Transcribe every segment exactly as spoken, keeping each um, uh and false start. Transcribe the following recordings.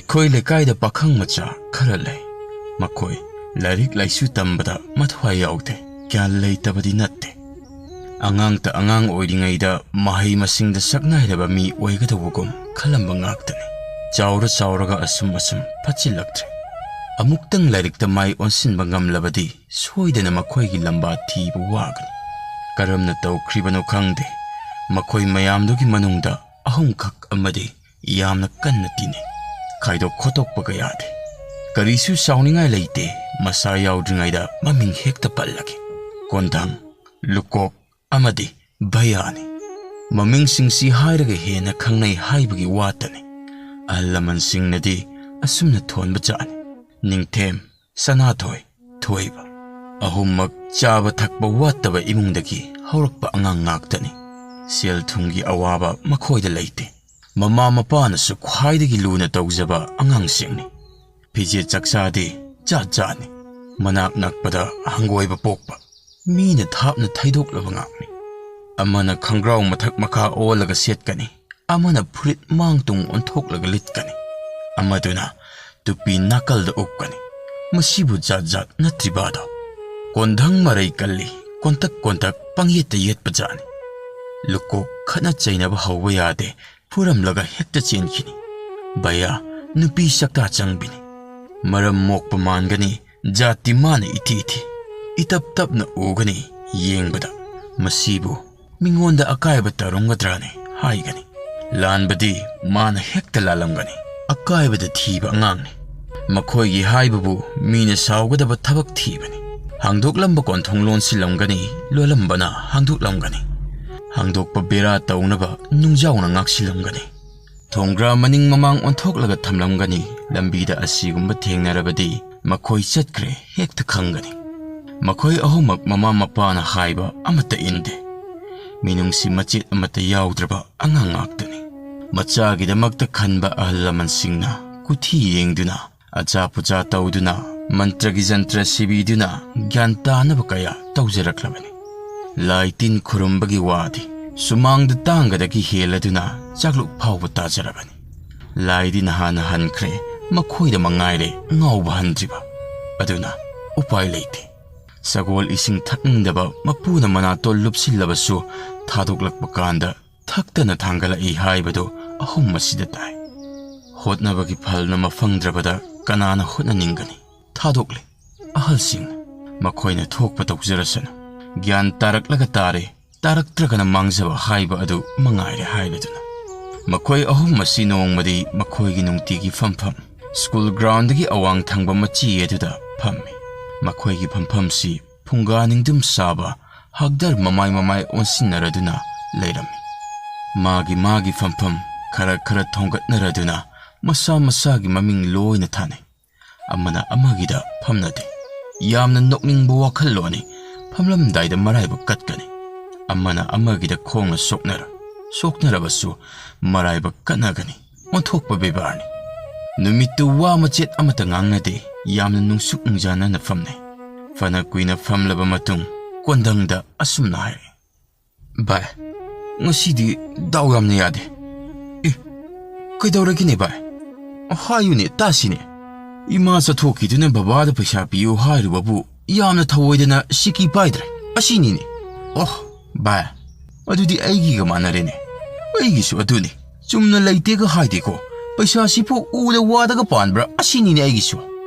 ꯑꯩꯈꯣꯏ ꯂꯩꯀꯥꯏꯗ ꯄꯥꯈꯪ ꯃꯆꯥ ꯈꯔ ꯂꯩ꯫ ꯃꯈꯣꯏ ꯂꯥꯏꯔꯤꯛ ꯂꯥꯏꯁꯨ ꯇꯝꯕꯗ ꯃꯊ꯭ꯋꯥꯏ ꯌꯥꯎꯗꯦ, ꯒ꯭ꯌꯥꯟ ꯂꯩꯇꯕꯗꯤ ꯅꯠꯇꯦ꯫ ꯑꯉꯥꯡꯇ ꯑꯉꯥꯡ ꯑꯣꯏꯔꯤꯉꯩꯗ ꯃꯍꯩ ꯃꯁꯤꯡꯗ ꯁꯛꯅꯥꯏꯔꯕ ꯃꯤ ꯑꯣꯏꯒꯗꯧꯕꯒꯨꯝ ꯈꯜꯂꯝꯕ ꯉꯥꯛꯇꯅꯤ꯫ ꯆꯥꯎꯔ ꯆꯥꯎꯔꯒ ꯑꯁꯨꯝ ꯑꯁꯨꯝ ꯐꯠꯆꯤꯜꯂꯛꯇ꯭ꯔꯦ꯫ ꯑꯃꯨꯛꯇꯪ ꯂꯥꯏꯔꯤꯛꯇ ꯃꯥꯏ ꯑꯣꯟꯁꯤꯟꯕ ꯉꯝꯂꯕꯗꯤ ꯁꯣꯏꯗꯅ ꯃꯈꯣꯏꯒꯤ ꯂꯝꯕꯥ ꯊꯤꯕ ꯋꯥꯒꯅꯤ꯫ ꯀꯔꯝꯅ ꯇꯧꯈ꯭ꯔꯤꯕꯅꯣ ꯈꯪꯗꯦ, ꯃꯈꯣꯏ ꯃꯌꯥꯝꯗꯨꯒꯤ ꯃꯅꯨꯡꯗ ꯑꯍꯨꯝꯈꯛ ꯑꯃꯗꯤ ꯌꯥꯝꯅ ꯀꯟꯅ ꯇꯤꯟꯅꯩ꯫ ꯈꯥꯏꯗꯣꯛ ꯈꯣꯠꯇꯣꯛꯄ ꯀꯌꯥꯗꯤ꯫ ꯀꯔꯤꯁꯨ ꯁꯥꯎꯅꯤꯡꯉꯥꯏ ꯂꯩꯇꯦ, ꯃꯁꯥ ꯌꯥꯎꯗ꯭ꯔꯤꯉꯩꯗ ꯃꯃꯤꯡ ꯍꯦꯛꯇ ꯄꯜꯂꯒꯦ꯫ ꯀꯣꯟꯊꯪ, ꯂꯨꯀꯣꯛ ꯑꯃꯗꯤ ꯚꯩꯌꯥꯅꯤ꯫ ꯃꯃꯤꯡꯁꯤꯡꯁꯤ ꯍꯥꯏꯔꯒ ꯍꯦꯟꯅ ꯈꯪꯅꯩ ꯍꯥꯏꯕꯒꯤ ꯋꯥꯇꯅꯤ꯫ ꯑꯍꯜ ꯂꯃꯟꯁꯤꯡꯅꯗꯤ ꯑꯁꯨꯝꯅ ꯊꯣꯟꯕ ꯖꯥꯠꯅꯤ: ꯅꯤꯡꯊꯦꯝ, ꯁꯅꯥꯊꯣꯏ, ꯊꯣꯏꯕ꯫ ꯑꯍꯨꯝꯃꯛ ꯆꯥꯕ ꯊꯛꯄ ꯋꯥꯠꯇꯕ ꯏꯃꯨꯡꯗꯒꯤ ꯍꯧꯔꯛꯄ ꯑꯉꯥꯡ ꯉꯥꯛꯇꯅꯤ꯫ ꯁꯦꯜ ꯊꯨꯝꯒꯤ ꯑꯋꯥꯕ ꯃꯈꯣꯏꯗ ꯂꯩꯇꯦ꯫ ꯃꯃꯥ ꯃꯄꯥꯅꯁꯨ ꯈ꯭ꯋꯥꯏꯗꯒꯤ ꯂꯨꯅ ꯇꯧꯖꯕ ꯑꯉꯥꯡꯁꯤꯡꯅꯤ꯫ ꯐꯤꯖꯦꯠ ꯆꯥꯛꯆꯥꯗꯤ ꯖꯥꯠ ꯖꯥꯠꯅꯤ꯫ ꯃꯅꯥꯛ ꯅꯛꯄꯗ ꯍꯪꯒꯣꯏꯕ ꯄꯣꯛꯄ, ꯃꯤꯅ ꯊꯥꯞꯅ ꯊꯩꯗꯣꯛꯂꯕ ꯉꯥꯛꯅꯤ꯫ ꯑꯃꯅ ꯈꯪꯒ꯭ꯔꯥꯎ ꯃꯊꯛ ꯃꯈꯥ ꯑꯣꯜꯂꯒ ꯁꯦꯠꯀꯅꯤ, ꯑꯃꯅ ꯐꯨꯔꯤꯠ ꯃꯥꯡ ꯇꯨꯡ ꯑꯣꯟꯊꯣꯛꯂꯒ ꯂꯤꯠꯀꯅꯤ, ꯑꯃꯗꯨꯅ ꯇꯨꯄꯤ ꯅꯥꯀꯜꯗ ꯎꯞꯀꯅꯤ꯫ ꯃꯁꯤꯕꯨ ꯖꯥꯠ ꯖꯥꯠ ꯅꯠꯇ꯭ꯔꯤꯕꯗꯣ? ꯀꯣꯟꯊꯪ ꯃꯔꯩ ꯀꯜꯂꯤ, ꯀꯣꯟꯇꯛ ꯀꯣꯟꯇꯛ ꯄꯪꯌꯦꯠꯇ ꯌꯦꯠꯄ ꯖꯥꯠꯅꯤ꯫ ꯂꯨꯀꯣꯛ ꯈꯠꯅ ꯆꯩꯅꯕ ꯍꯧꯕ ꯌꯥꯗꯦ, ꯐꯨꯔꯝꯂꯒ ꯍꯦꯛꯇ ꯆꯦꯟꯈꯤꯅꯤ꯫ ꯚꯩꯌꯥ, ꯅꯨꯄꯤ ꯁꯛꯇꯥ ꯆꯪꯕꯤꯅꯤ꯫ ꯃꯔꯝ ꯃꯣꯛꯄ ꯃꯥꯟꯒꯅꯤ, ꯖꯥꯠꯇꯤ ꯃꯥꯅ ꯏꯊꯤ ꯏꯊꯤ꯫ ꯏꯇꯞ ꯇꯞꯅ ꯎꯒꯅꯤ ꯌꯦꯡꯕꯗ꯫ ꯃꯁꯤꯕꯨ ꯃꯤꯉꯣꯟꯗ ꯑꯀꯥꯏꯕ ꯇꯥꯔꯝꯒꯗ꯭ꯔꯥꯅꯦ ꯍꯥꯏꯒꯅꯤ꯫ ꯂꯥꯟꯕꯗꯤ ꯃꯥꯅ ꯍꯦꯛꯇ ꯂꯥꯜꯂꯝꯒꯅꯤ꯫ ꯑꯀꯥꯏꯕꯗ ꯊꯤꯕ ꯑꯉꯥꯡꯅꯤ꯫ ꯃꯈꯣꯏꯒꯤ ꯍꯥꯏꯕꯕꯨ ꯃꯤꯅ ꯁꯥꯎꯒꯗꯕ ꯊꯕꯛ ꯊꯤꯕꯅꯤ꯫ ꯍꯥꯡꯗꯣꯛꯂꯝꯕ ꯀꯣꯟꯊꯣꯡ ꯂꯣꯟꯁꯤꯜꯂꯝꯒꯅꯤ, ꯂꯣꯜꯂꯝꯕꯅ ꯍꯥꯡꯗꯣꯛꯂꯝꯒꯅꯤ꯫ ꯍꯥꯡꯗꯣꯛꯄ ꯕꯦꯔꯥ ꯇꯧꯅꯕ ꯅꯨꯡꯖꯥꯎꯅ ꯉꯥꯛꯁꯤꯜꯂꯝꯒꯅꯤ꯫ ꯊꯣꯡꯒ꯭ꯔꯥ ꯃꯅꯤꯡ ꯃꯃꯥꯡ ꯑꯣꯟꯊꯣꯛꯂꯒ ꯊꯝꯂꯝꯒꯅꯤ꯫ ꯂꯝꯕꯤꯗ ꯑꯁꯤꯒꯨꯝꯕ ꯊꯦꯡꯅꯔꯕꯗꯤ ꯃꯈꯣꯏ ꯆꯠꯈ꯭ꯔꯦ ꯍꯦꯛꯇ ꯈꯪꯒꯅꯤ꯫ ꯃꯈꯣꯏ ꯑꯍꯨꯝꯃꯛ ꯃꯃꯥ ꯃꯄꯥꯅ ꯍꯥꯏꯕ ꯑꯃꯠꯇ ꯏꯟꯗꯦ꯫ ꯃꯤꯅꯨꯡꯁꯤ ꯃꯆꯦꯠ ꯑꯃꯠꯇ ꯌꯥꯎꯗ꯭ꯔꯕ ꯑꯉꯥꯡ ꯉꯥꯛꯇꯅꯤ꯫ ꯃꯆꯥꯒꯤꯗꯃꯛꯇ ꯈꯟꯕ ꯑꯍꯜ ꯂꯃꯟꯁꯤꯡꯅ ꯀꯨꯊꯤ ꯌꯦꯡꯗꯨꯅ, ꯑꯆꯥ ꯄꯨꯆꯥ ꯇꯧꯗꯨꯅ, ꯃꯟꯇ꯭ꯔꯒꯤ ꯖꯟꯇ꯭ꯔ ꯁꯤꯕꯤꯗꯨꯅ ꯒ꯭ꯌꯥꯟ ꯇꯥꯅꯕ ꯀꯌꯥ ꯇꯧꯖꯔꯛꯂꯕꯅꯤ꯫ ꯂꯥꯏ ꯇꯤꯟ ꯈꯨꯔꯨꯝꯕꯒꯤ ꯋꯥꯗꯤ ꯁꯨꯃꯥꯡꯗ ꯇꯥꯡꯒꯗꯒꯤ ꯍꯦꯜꯂꯗꯨꯅ ꯆꯥꯛꯂꯨꯛ ꯐꯥꯎꯕ ꯇꯥꯖꯔꯕꯅꯤ꯫ ꯂꯥꯏꯗꯤ ꯅꯍꯥꯟꯅ ꯍꯟꯈ꯭ꯔꯦ, ꯃꯈꯣꯏꯗ ꯃꯉꯥꯏꯔꯦ ꯉꯥꯎꯕ ꯍꯟꯗ꯭ꯔꯤꯕ꯫ ꯑꯗꯨꯅ ꯎꯄꯥꯏ ꯂꯩꯇꯦ꯫ ꯁꯒꯣꯜ ꯏꯁꯤꯡ ꯊꯛꯅꯤꯡꯗꯕ ꯃꯄꯨꯅ ꯃꯅꯥꯇꯣꯟ ꯂꯨꯞꯁꯤꯜꯂꯕꯁꯨ ꯊꯥꯗꯣꯛꯂꯛꯄ ꯀꯥꯟꯗ ꯊꯛꯇꯅ ꯊꯥꯡꯒꯠꯂꯛꯏ ꯍꯥꯏꯕꯗꯨ ꯑꯍꯨꯝ ꯑꯁꯤꯗ ꯇꯥꯏ꯫ ꯍꯣꯠꯅꯕꯒꯤ ꯐꯜꯅ ꯃꯐꯪꯗ꯭ꯔꯕꯗ ꯀꯅꯥꯅ ꯍꯣꯠꯅꯅꯤꯡꯒꯅꯤ? ꯊꯥꯗꯣꯛꯂꯦ꯫ ꯑꯍꯜꯁꯤꯡꯅ ꯃꯈꯣꯏꯅ ꯊꯣꯛꯄ ꯇꯧꯖꯔꯁꯅꯨ꯫ ꯒ꯭ꯌꯥꯟ ꯇꯥꯔꯛꯂꯒ ꯇꯥꯔꯦ, ꯇꯥꯔꯛꯇ꯭ꯔꯒꯅ ꯃꯥꯡꯖꯕ ꯍꯥꯏꯕ ꯑꯗꯨ ꯃꯉꯥꯏꯔꯦ ꯍꯥꯏꯔꯗꯨꯅ꯫ ꯃꯈꯣꯏ ꯑꯍꯨꯝ ꯑꯁꯤ ꯅꯣꯡꯃꯗꯤ ꯃꯈꯣꯏꯒꯤ ꯅꯨꯡꯇꯤꯒꯤ ꯐꯝꯐꯝ ꯁ꯭ꯀꯨꯜ ꯒ꯭ꯔꯥꯎꯟꯗꯒꯤ ꯑꯋꯥꯡ ꯊꯪꯕ ꯃꯆꯤ ꯑꯗꯨꯗ ꯐꯝꯃꯤ꯫ ꯃꯈꯣꯏꯒꯤ ꯐꯝꯐꯝꯁꯤ ꯐꯨꯡꯒꯥ ꯅꯤꯡꯗꯨꯝ ꯁꯥꯕ ꯍꯥꯛꯗꯔ ꯃꯃꯥꯏ ꯃꯃꯥꯏ ꯑꯣꯟꯁꯤꯟꯅꯔꯗꯨꯅ ꯂꯩꯔꯝꯃꯤ꯫ ꯃꯥꯒꯤ ꯃꯥꯒꯤ ꯐꯝꯐꯝ ꯈꯔ ꯈꯔ ꯊꯣꯡꯒꯠꯅꯔꯗꯨꯅ ꯃꯁꯥ ꯃꯁꯥꯒꯤ ꯃꯃꯤꯡ ꯂꯣꯏꯅ ꯊꯥꯅꯩ꯫ ꯑꯃꯅ ꯑꯃꯒꯤꯗ ꯐꯝꯅꯗꯦ꯫ ꯌꯥꯝꯅ ꯅꯣꯛꯅꯤꯡꯕ ꯋꯥꯈꯜꯂꯣꯟꯅꯤ꯫ ꯐꯝꯂꯝꯗꯥꯏꯗ ꯃꯔꯥꯏꯕꯛ ꯀꯠꯀꯅꯤ꯫ ꯑꯃꯅ ꯑꯃꯒꯤꯗ ꯈꯣꯡꯅ ꯁꯣꯛꯅꯔ, ꯁꯣꯛꯅꯔꯕꯁꯨ ꯃꯔꯥꯏꯕꯛ ꯀꯠꯅꯒꯅꯤ꯫ ꯑꯣꯟꯊꯣꯛꯄ ꯕꯦꯕꯥꯔꯅꯤ꯫ ꯅꯨꯃꯤꯠꯇꯨ ꯋꯥ ꯃꯆꯦꯠ ꯑꯃꯠꯇ ꯉꯥꯡꯅꯗꯦ꯫ ꯌꯥꯝꯅ ꯅꯨꯡꯁꯨꯛ ꯅꯨꯡꯖꯥꯅꯅ ꯐꯝꯅꯩ꯫ ꯐꯅ ꯀꯨꯏꯅ ꯐꯝꯂꯕ ꯃꯇꯨꯡ ꯀꯣꯟꯗꯪꯗ ꯑꯁꯨꯝꯅ ꯍꯥꯏꯔꯛꯏ, "ꯚꯥꯏ, ꯉꯁꯤꯗꯤ ꯗꯥꯎ ꯌꯥꯝꯅ ꯌꯥꯗꯦ꯫ ꯑꯦ, ꯀꯩꯗꯧꯔꯒꯦꯅꯦ ꯚꯥꯏ? ꯍꯥꯏꯌꯨꯅꯦ, ꯇꯥꯁꯤꯅꯦ꯫ ꯏꯃꯥ ꯆꯠꯊꯣꯛꯈꯤꯗꯨꯅ ꯕꯕꯥꯗ ꯄꯩꯁꯥ ꯄꯤꯌꯨ ꯍꯥꯏꯔꯨꯕꯕꯨ ꯌꯥꯝꯅ ꯊꯧꯑꯣꯏꯗꯅ ꯁꯤꯀꯤ ꯄꯥꯏꯗ꯭ꯔꯦ꯫ ꯑꯁꯤꯅꯤꯅꯦ꯫ ꯑꯣꯍ, ꯚꯥꯏ, ꯑꯗꯨꯗꯤ ꯑꯩꯒꯤꯒ ꯃꯥꯟꯅꯔꯦꯅꯦ꯫ ꯑꯩꯒꯤꯁꯨ ꯑꯗꯨꯅꯤ꯫ ꯆꯨꯝꯅ ꯂꯩꯇꯦꯒ ꯍꯥꯏꯗꯦꯀꯣ꯫ ꯄꯩꯁꯥꯁꯤꯕꯨ ꯎꯗ ꯋꯥꯗꯒ ꯄꯥꯟꯕ꯭ꯔꯥ? ꯑꯁꯤꯅꯤꯅꯦ ꯑꯩꯒꯤꯁꯨ꯫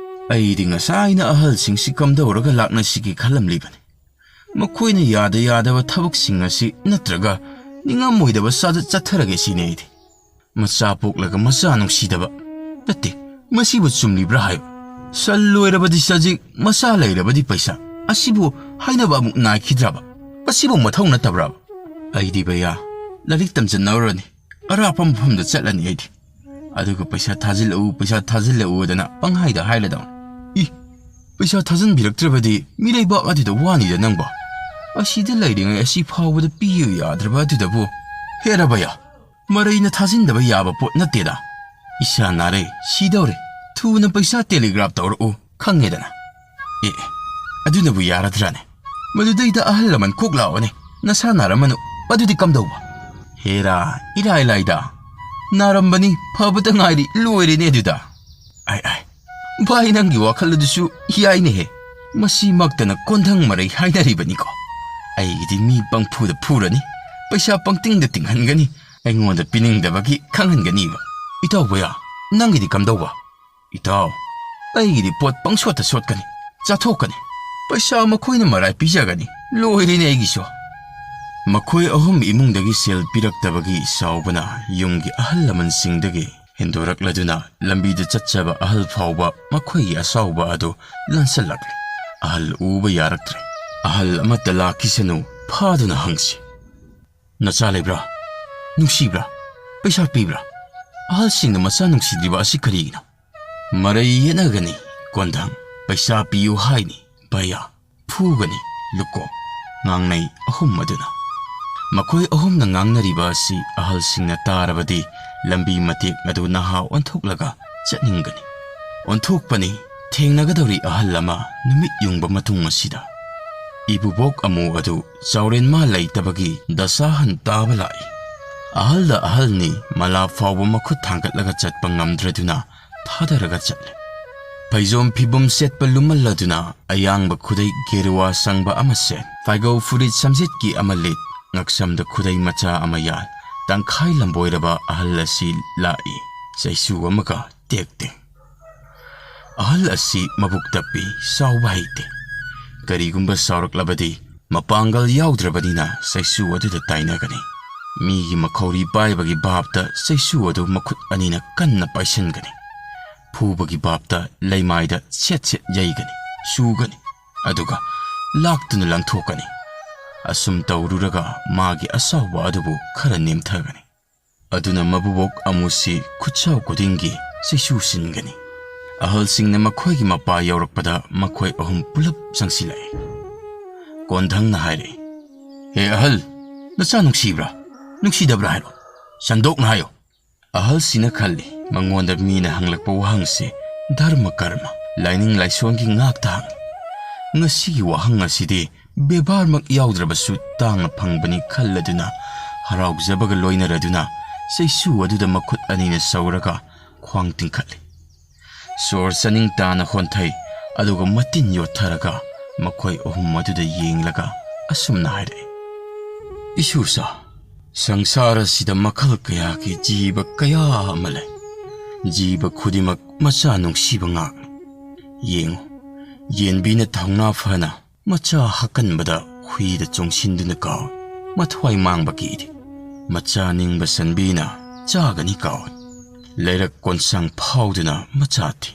ꯑꯩꯗꯤ ꯉꯁꯥꯏꯅ ꯑꯍꯜꯁꯤꯡꯁꯤ ꯀꯝꯗꯧꯔꯒ ꯂꯥꯛꯅꯁꯤꯒꯦ ꯈꯜꯂꯝꯂꯤꯕꯅꯤ꯫ ꯃꯈꯣꯏꯅ ꯌꯥꯗ ꯌꯥꯗꯕ ꯊꯕꯛꯁꯤꯡ ꯑꯁꯤ ꯅꯠꯇ꯭ꯔꯒ ꯅꯤꯡꯉꯝꯃꯣꯏꯗꯕ ꯆꯥꯗ ꯆꯠꯊꯔꯒꯦ ꯁꯤꯅꯤ ꯑꯩꯗꯤ꯫ ꯃꯆꯥ ꯄꯣꯛꯂꯒ ꯃꯆꯥ ꯅꯨꯡꯁꯤꯗꯕ꯫ ꯅꯠꯇꯦ, ꯃꯁꯤꯕꯨ ꯆꯨꯝꯂꯤꯕ꯭ꯔꯥ ꯍꯥꯏꯕ? ꯁꯟ ꯂꯣꯏꯔꯕꯗꯤ ꯆꯖꯤꯛ, ꯃꯆꯥ ꯂꯩꯔꯕꯗꯤ ꯄꯩꯁꯥ꯫ ꯑꯁꯤꯕꯨ ꯍꯥꯏꯅꯕ ꯑꯃꯨꯛ ꯅꯥꯏꯈꯤꯗ꯭ꯔꯕ? ꯑꯁꯤꯕꯨ ꯃꯊꯧ ꯅꯠꯇꯕ꯭ꯔꯕ? ꯑꯩꯗꯤ ꯚꯩꯌꯥ, ꯂꯥꯏꯔꯤꯛ ꯇꯝꯖꯟꯅꯔꯨꯔꯅꯤ꯫ ꯑꯔꯥꯞꯄ ꯃꯐꯝꯗ ꯆꯠꯂꯅꯤ ꯑꯩꯗꯤ꯫ ꯑꯗꯨꯒ ꯄꯩꯁꯥ ꯊꯥꯖꯤꯜꯂꯛꯎ, ꯄꯩꯁꯥ ꯊꯥꯖꯤꯜꯂꯛꯎꯗꯅ ꯄꯪꯍꯥꯏꯗ ꯍꯥꯏꯔꯗꯧꯅꯤ꯫ ꯏ, ꯄꯩꯁꯥ ꯊꯥꯖꯤꯟꯕꯤꯔꯛꯇ꯭ꯔꯕꯗꯤ ꯃꯤꯔꯩꯕꯥꯛ ꯑꯗꯨꯗ ꯋꯥꯅꯤꯗ ꯅꯪꯕꯣ꯫ ꯑꯁꯤꯗ ꯂꯩꯔꯤꯉꯩ ꯑꯁꯤ ꯐꯥꯎꯕꯗ ꯄꯤꯌꯨ ꯌꯥꯗ꯭ꯔꯕ ꯑꯗꯨꯗꯕꯨ꯫ ꯍꯦꯔꯥ ꯚꯩꯌꯥ, ꯃꯔꯩꯅ ꯊꯥꯖꯤꯟꯗꯕ ꯌꯥꯕ ꯄꯣꯠ ꯅꯠꯇꯦꯗ꯫ ꯏꯁꯥ ꯅꯥꯔꯦ, ꯁꯤꯗꯧꯔꯦ꯫ ꯊꯨꯅ ꯄꯩꯁꯥ ꯇꯦꯂꯤꯒ꯭ꯔꯥꯐ ꯇꯧꯔꯛꯎ, ꯈꯪꯉꯦꯗꯅ꯫ ꯑꯦ, ꯑꯦ, ꯑꯗꯨꯅꯕꯨ ꯌꯥꯔꯗ꯭ꯔꯥꯅꯦ? ꯃꯗꯨꯗꯩꯗ ꯑꯍꯜ ꯂꯃꯟ ꯀꯣꯛ ꯂꯥꯛꯑꯣꯅꯦ꯫ ꯅꯁꯥ ꯅꯥꯔꯝꯃꯅꯨ꯫ ꯑꯗꯨꯗꯤ ꯀꯝꯗꯧꯕ? ꯍꯦꯔꯥ, ꯏꯔꯥꯏ ꯂꯥꯏꯗ꯫ ꯅꯥꯔꯝꯕꯅꯤ, ꯐꯕꯇ ꯉꯥꯏꯔꯤ, ꯂꯣꯏꯔꯦꯅꯦ ꯑꯗꯨꯗ꯫ ꯑꯥꯏ, ꯑꯥꯏ, ꯚꯥꯏ, ꯅꯪꯒꯤ ꯋꯥꯈꯜ ꯑꯗꯨꯁꯨ ꯌꯥꯏꯅꯦꯍꯦ꯫ ꯃꯁꯤꯃꯛꯇꯅ ꯀꯣꯟꯊꯪ ꯃꯔꯩ ꯍꯥꯏꯅꯔꯤꯕꯅꯤꯀꯣ꯫ ꯑꯩꯒꯤꯗꯤ ꯃꯤ ꯄꯪꯐꯨꯗ ꯐꯨꯔꯅꯤ, ꯄꯩꯁꯥ ꯄꯪꯇꯤꯡꯗ ꯇꯤꯡꯍꯟꯒꯅꯤ, ꯑꯩꯉꯣꯟꯗ ꯄꯤꯅꯤꯡꯗꯕꯒꯤ ꯈꯪꯍꯟꯒꯅꯤꯕ꯫ ꯏꯇꯥꯎ ꯕꯌꯥ, ꯅꯪꯒꯤꯗꯤ ꯀꯝꯗꯧꯕ? ꯏꯇꯥꯎ, ꯑꯩꯒꯤꯗꯤ ꯄꯣꯠ ꯄꯪꯁꯣꯠꯇ ꯁꯣꯠꯀꯅꯤ, ꯆꯥꯊꯣꯛꯀꯅꯤ, ꯄꯩꯁꯥ ꯃꯈꯣꯏꯅ ꯃꯔꯥꯏ ꯄꯤꯖꯒꯅꯤ, ꯂꯣꯏꯔꯦꯅꯦ ꯑꯩꯒꯤꯁꯨ꯫ ꯃꯈꯣꯏ ꯑꯍꯨꯝ ꯏꯃꯨꯡꯗꯒꯤ ꯁꯦꯜ ꯄꯤꯔꯛꯇꯕꯒꯤ ꯁꯥꯎꯕꯅ ꯌꯨꯝꯒꯤ ꯑꯍꯜ ꯂꯃꯟꯁꯤꯡꯗꯒꯤ ꯍꯦꯟꯗꯣꯔꯛꯂꯗꯨꯅ ꯂꯝꯕꯤꯗ ꯆꯠꯆꯕ ꯑꯍꯜ ꯐꯥꯎꯕ ꯃꯈꯣꯏꯒꯤ ꯑꯁꯥꯎꯕ ꯑꯗꯨ ꯂꯥꯟꯁꯜꯂꯛꯂꯦ꯫ ꯑꯍꯜ ꯎꯕ ꯌꯥꯔꯛꯇ꯭ꯔꯦ꯫ ꯑꯍꯜ ꯑꯃꯠꯇ ꯂꯥꯛꯈꯤꯁꯅꯨ, ꯐꯥꯗꯨꯅ ꯍꯪꯁꯤ꯫ "ꯅꯆꯥ ꯂꯩꯕ꯭ꯔꯥ? ꯅꯨꯡꯁꯤꯕ꯭ꯔꯥ? ꯄꯩꯁꯥ ꯄꯤꯕ꯭ꯔꯥ? ꯑꯍꯜꯁꯤꯡꯅ ꯃꯆꯥ ꯅꯨꯡꯁꯤꯗ꯭ꯔꯤꯕ ꯑꯁꯤ ꯀꯔꯤꯒꯤꯅꯣ?" ꯃꯔꯩ ꯌꯦꯠꯅꯒꯅꯤ, ꯀꯣꯟꯊꯪ ꯄꯩꯁꯥ ꯄꯤꯌꯨ ꯍꯥꯏꯅꯤ, ꯚꯌꯥ ꯐꯨꯒꯅꯤ, ꯂꯨꯀꯣ, ꯉꯥꯡꯅꯩ ꯑꯍꯨꯝ ꯑꯗꯨꯅ꯫ ꯃꯈꯣꯏ ꯑꯍꯨꯝꯅ ꯉꯥꯡꯅꯔꯤꯕ ꯑꯁꯤ ꯑꯍꯜꯁꯤꯡꯅ ꯇꯥꯔꯕꯗꯤ ꯂꯝꯕꯤ ꯃꯇꯦꯛ ꯑꯗꯨ ꯅꯍꯥ ꯑꯣꯟꯊꯣꯛꯂꯒ ꯆꯠꯅꯤꯡꯒꯅꯤ꯫ ꯑꯣꯟꯊꯣꯛꯄꯅꯤ, ꯊꯦꯡꯅꯒꯗꯧꯔꯤ ꯑꯍꯜ ꯑꯃ ꯅꯨꯃꯤꯠ ꯌꯨꯡꯕ ꯃꯇꯨꯡ ꯑꯁꯤꯗ꯫ ꯏꯕꯨꯕꯣꯛ ꯑꯃꯨ ꯑꯗꯨ ꯆꯥꯎꯔꯦꯟ ꯃꯥ ꯂꯩꯇꯕꯒꯤ ꯗꯁꯥ ꯍꯟ ꯇꯥꯕ ꯂꯥꯛꯏ꯫ ꯑꯍꯜꯗ ꯑꯍꯜꯅꯤ, ꯃꯂꯥ ꯐꯥꯎꯕ ꯃꯈꯨꯠ ꯊꯥꯡꯒꯠꯂꯒ ꯆꯠꯄ ꯉꯝꯗ꯭ꯔꯗꯨꯅ ꯊꯥꯗꯔꯒ ꯆꯠꯂꯦ꯫ ꯐꯩꯖꯣꯝ ꯐꯤꯕꯨꯝ ꯁꯦꯠꯄ ꯂꯨꯝꯃꯜꯂꯗꯨꯅ ꯑꯌꯥꯡꯕ ꯈꯨꯗꯩ ꯒꯦꯔꯨꯋꯥ ꯁꯪꯕ ꯑꯃ ꯁꯦꯠ, ꯐꯥꯏꯒꯧ ꯐꯨꯔꯤꯠ ꯁꯝꯖꯦꯠꯀꯤ ꯑꯃ ꯂꯤꯠ, ꯉꯛꯁꯝꯗ ꯈꯨꯗꯩ ꯃꯆꯥ ꯑꯃ ꯌꯥꯜ, ꯇꯪꯈꯥꯏ ꯂꯝꯕꯣꯏꯔꯕ ꯑꯍꯜ ꯑꯁꯤ ꯂꯥꯛꯏ, ꯆꯩꯁꯨ ꯑꯃꯒ ꯇꯦꯛ ꯇꯦꯛ꯫ ꯑꯍꯜ ꯑꯁꯤ ꯃꯕꯨꯛ ꯇꯞꯄꯤ, ꯆꯥꯎꯕ ꯍꯩꯇꯦ꯫ ꯀꯔꯤꯒꯨꯝꯕ ꯆꯥꯎꯔꯛꯂꯕꯗꯤ ꯃꯄꯥꯡꯒꯜ ꯌꯥꯎꯗ꯭ꯔꯕꯅꯤꯅ ꯆꯩꯁꯨ ꯑꯗꯨꯗ ꯇꯥꯏꯅꯒꯅꯤ꯫ ꯃꯤꯒꯤ ꯃꯈꯧꯔꯤ ꯄꯥꯏꯕꯒꯤ ꯚꯥꯞꯇ ꯆꯩꯁꯨ ꯑꯗꯨ ꯃꯈꯨꯠ ꯑꯅꯤꯅ ꯀꯟꯅ ꯄꯥꯏꯁꯤꯟꯒꯅꯤ꯫ ꯐꯨꯕꯒꯤ ꯚꯥꯞꯇ ꯂꯩꯃꯥꯏꯗ ꯁꯦꯠ ꯁꯦꯠ ꯌꯩꯒꯅꯤ, ꯆꯨꯒꯅꯤ, ꯑꯗꯨꯒ ꯂꯥꯛꯇꯨꯅ ꯂꯪꯊꯣꯛꯀꯅꯤ꯫ ꯑꯁꯨꯝ ꯇꯧꯔꯨꯔꯒ ꯃꯥꯒꯤ ꯑꯁꯥꯎꯕ ꯑꯗꯨꯕꯨ ꯈꯔ ꯅꯦꯝꯊꯒꯅꯤ꯫ ꯑꯗꯨꯅ ꯃꯕꯨꯕꯣꯛ ꯑꯃꯨꯁꯤ ꯈꯨꯠꯁꯥꯎ ꯈꯨꯗꯤꯡꯒꯤ ꯆꯩꯁꯨ ꯁꯤꯟꯒꯅꯤ꯫ ꯑꯍꯜꯁꯤꯡꯅ ꯃꯈꯣꯏꯒꯤ ꯃꯄꯥ ꯌꯧꯔꯛꯄꯗ ꯃꯈꯣꯏ ꯑꯍꯨꯝ ꯄꯨꯂꯞ ꯆꯪꯁꯤꯜꯂꯛꯏ꯫ ꯀꯣꯟꯊꯪꯅ ꯍꯥꯏꯔꯛꯏ, "ꯍꯦ ꯑꯍꯜ, ꯅꯆꯥ ꯅꯨꯡꯁꯤꯕ꯭ꯔꯥ? ꯅꯨꯡꯁꯤꯗꯕ꯭ꯔꯥ ꯍꯥꯏꯔꯣ꯫ ꯁꯟꯗꯣꯛꯅ ꯍꯥꯏꯌꯣ꯫" ꯑꯍꯜꯁꯤꯅ ꯈꯜꯂꯤ, ꯃꯉꯣꯟꯗ ꯃꯤꯅ ꯍꯪꯂꯛꯄ ꯋꯥꯍꯪꯁꯦ ꯙꯔꯃ ꯀꯔꯃ, ꯂꯥꯏꯅꯤꯡ ꯂꯥꯏꯁꯣꯟꯒꯤ ꯉꯥꯛꯇ ꯍꯪꯂꯤ꯫ ꯉꯁꯤꯒꯤ ꯋꯥꯍꯪ ꯑꯁꯤꯗꯤ ꯕꯦꯕꯥꯔꯃꯛ ꯌꯥꯎꯗ꯭ꯔꯕꯁꯨ ꯇꯥꯡꯅ ꯐꯪꯕꯅꯤ ꯈꯜꯂꯗꯨꯅ ꯍꯔꯥꯎꯖꯕꯒ ꯂꯣꯏꯅꯔꯗꯨꯅ ꯆꯩꯁꯨ ꯑꯗꯨꯗ ꯃꯈꯨꯠ ꯑꯅꯤꯅ ꯁꯧꯔꯒ ꯈ꯭ꯋꯥꯡ ꯇꯤꯡꯈꯠꯂꯤ꯫ ꯁꯣꯔ ꯆꯥꯅꯤꯡ ꯇꯥꯅ ꯍꯣꯟꯊꯩ, ꯑꯗꯨꯒ ꯃꯇꯤꯟ ꯌꯣꯠꯊꯔꯒ ꯃꯈꯣꯏ ꯑꯍꯨꯝ ꯑꯗꯨꯗ ꯌꯦꯡꯂꯒ ꯑꯁꯨꯝꯅ ꯍꯥꯏꯔꯛꯏ, "ꯏꯁꯨꯁꯥ, ꯁꯪꯁꯥꯔ ꯑꯁꯤꯗ ꯃꯈꯜ ꯀꯌꯥꯒꯤ ꯖꯤꯕ ꯀꯌꯥ ꯑꯃ ꯂꯩ꯫ ꯖꯤꯕ ꯈꯨꯗꯤꯡꯃꯛ ꯃꯆꯥ ꯅꯨꯡꯁꯤꯕ ꯉꯥꯛꯅꯤ꯫ ꯌꯦꯡꯉꯨ, ꯌꯦꯟꯕꯤꯅ ꯊꯧꯅꯥ ꯐꯅ ꯃꯆꯥ ꯍꯥꯀꯟꯕꯗ ꯍꯨꯏꯗ ꯆꯣꯡꯁꯤꯟꯗꯨꯅ ꯀꯥꯎꯏ꯫ ꯃꯊ꯭ꯋꯥꯏ ꯃꯥꯡꯕ ꯀꯤꯗꯦ꯫ ꯃꯆꯥ ꯅꯤꯡꯕ ꯁꯟꯕꯤꯅ ꯆꯥꯒꯅꯤ ꯀꯥꯎꯏ꯫ ꯂꯩꯔꯛ ꯀꯣꯟꯁꯥꯡ ꯐꯥꯎꯗꯨꯅ ꯃꯆꯥ ꯊꯤ꯫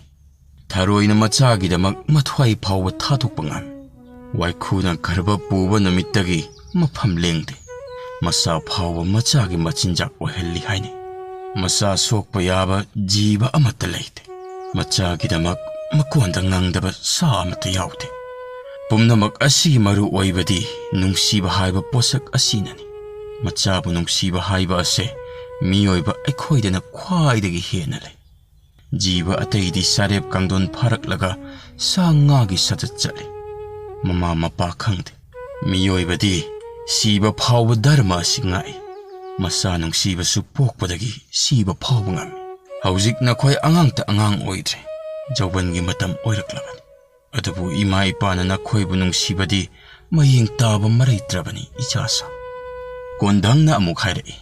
ꯊꯔꯣꯏꯅ ꯃꯆꯥꯒꯤꯗꯃꯛ ꯃꯊ꯭ꯋꯥꯏ ꯐꯥꯎꯕ ꯊꯥꯗꯣꯛꯄ ꯉꯝꯃꯤ꯫ ꯋꯥꯏꯈꯨꯅ ꯒꯔꯚ ꯄꯨꯕ ꯅꯨꯃꯤꯠꯇꯒꯤ ꯃꯐꯝ ꯂꯦꯡꯗꯦ꯫ ꯃꯆꯥ ꯐꯥꯎꯕ ꯃꯆꯥꯒꯤ ꯃꯆꯤꯟꯖꯥꯛ ꯑꯣꯏꯍꯜꯂꯤ ꯍꯥꯏꯅꯩ꯫ ꯃꯆꯥ ꯁꯣꯛꯄ ꯌꯥꯕ ꯖꯤꯕ ꯑꯃꯠꯇ ꯂꯩꯇꯦ꯫ ꯃꯆꯥꯒꯤꯗꯃꯛ ꯃꯀꯣꯟꯗ ꯉꯪꯗꯕ ꯁꯥ ꯑꯃꯠꯇ ꯌꯥꯎꯗꯦ꯫ ꯄꯨꯝꯅꯃꯛ ꯑꯁꯤꯒꯤ ꯃꯔꯨ ꯑꯣꯏꯕꯗꯤ ꯅꯨꯡꯁꯤꯕ ꯍꯥꯏꯕ ꯄꯣꯠꯁꯛ ꯑꯁꯤꯅꯅꯤ꯫ ꯃꯆꯥꯕꯨ ꯅꯨꯡꯁꯤꯕ ꯍꯥꯏꯕ ꯑꯁꯦ ꯃꯤꯑꯣꯏꯕ ꯑꯩꯈꯣꯏꯗꯅ ꯈ꯭ꯋꯥꯏꯗꯒꯤ ꯍꯦꯟꯅ ꯂꯩ꯫ ꯖꯤꯕ ꯑꯇꯩꯗꯤ ꯆꯥꯔꯦꯞ ꯀꯥꯡꯗꯣꯟ ꯐꯥꯔꯛꯂꯒ ꯁꯥ ꯉꯥꯒꯤ ꯁꯥꯖꯠ ꯆꯠꯂꯤ꯫ ꯃꯃꯥ ꯃꯄꯥ ꯈꯪꯗꯦ꯫ ꯃꯤꯑꯣꯏꯕꯗꯤ ꯁꯤꯕ ꯐꯥꯎꯕ ꯙꯔꯃ ꯑꯁꯤ ꯉꯥꯛꯏ꯫ ꯃꯆꯥ ꯅꯨꯡꯁꯤꯕꯁꯨ ꯄꯣꯛꯄꯗꯒꯤ ꯁꯤꯕ ꯐꯥꯎꯕ ꯉꯝꯃꯤ꯫ ꯍꯧꯖꯤꯛ ꯅꯈꯣꯏ ꯑꯉꯥꯡꯇ ꯑꯉꯥꯡ ꯑꯣꯏꯗ꯭ꯔꯦ, ꯌꯧꯕꯟꯒꯤ ꯃꯇꯝ ꯑꯣꯏꯔꯛꯂꯕꯅꯤ꯫ ꯑꯗꯨꯕꯨ ꯏꯃꯥ ꯏꯄꯥꯅ ꯅꯈꯣꯏꯕꯨ ꯅꯨꯡꯁꯤꯕꯗꯤ ꯃꯌꯦꯡ ꯇꯥꯕ ꯃꯔꯩꯇ꯭ꯔꯕꯅꯤ, ꯏꯆꯥꯁꯥ꯫" ꯀꯣꯟꯙꯪꯅ ꯑꯃꯨꯛ ꯍꯥꯏꯔꯛꯏ,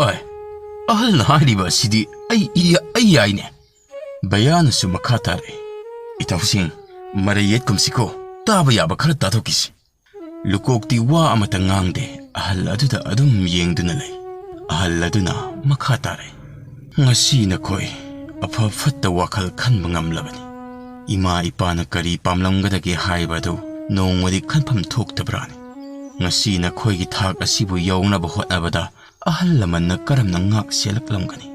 "ꯑꯦ, ꯑꯍꯜꯅ ꯍꯥꯏꯔꯤꯕ ꯑꯁꯤꯗꯤ ꯑꯩ ꯏ-, ꯑꯩ ꯌꯥꯏꯅꯦ꯫" ꯕꯌꯥꯅꯁꯨ ꯃꯈꯥ ꯇꯥꯔꯛꯏ, "ꯏꯇꯥꯎꯁꯤꯡ, ꯃꯔꯩ ꯌꯦꯠꯀꯨꯝꯁꯤꯀꯣ, ꯇꯥꯕ ꯌꯥꯕ ꯈꯔ ꯇꯥꯊꯣꯛꯈꯤꯁꯤ꯫" ꯂꯨꯀꯣꯛꯇꯤ ꯋꯥ ꯑꯃꯇ ꯉꯥꯡꯗꯦ, ꯑꯍꯜ ꯑꯗꯨꯗ ꯑꯗꯨꯝ ꯌꯦꯡꯗꯨꯅ ꯂꯩ꯫ ꯑꯍꯜ ꯑꯗꯨꯅ ꯃꯈꯥ ꯇꯥꯔꯛꯏ, "ꯉꯁꯤ ꯅꯈꯣꯏ ꯑꯐ ꯐꯠꯇ ꯋꯥꯈꯜ ꯈꯟꯕ ꯉꯝꯂꯕꯅꯤ꯫ ꯏꯃꯥ ꯏꯄꯥꯅ ꯀꯔꯤ ꯄꯥꯝꯂꯝꯒꯗꯒꯦ ꯍꯥꯏꯕ ꯑꯗꯨ ꯅꯣꯡꯃꯗꯤ ꯈꯟꯐꯝ ꯊꯣꯛꯇꯕ꯭ꯔꯥꯅꯤ? ꯉꯁꯤ ꯅꯈꯣꯏꯒꯤ ꯊꯥꯛ ꯑꯁꯤꯕꯨ ꯌꯧꯅꯕ ꯍꯣꯠꯅꯕꯗ ꯑꯍꯜ ꯂꯃꯟꯅ ꯀꯔꯝꯅ ꯉꯥꯛ ꯁꯦꯜꯂꯛꯂꯝꯒꯅꯤ?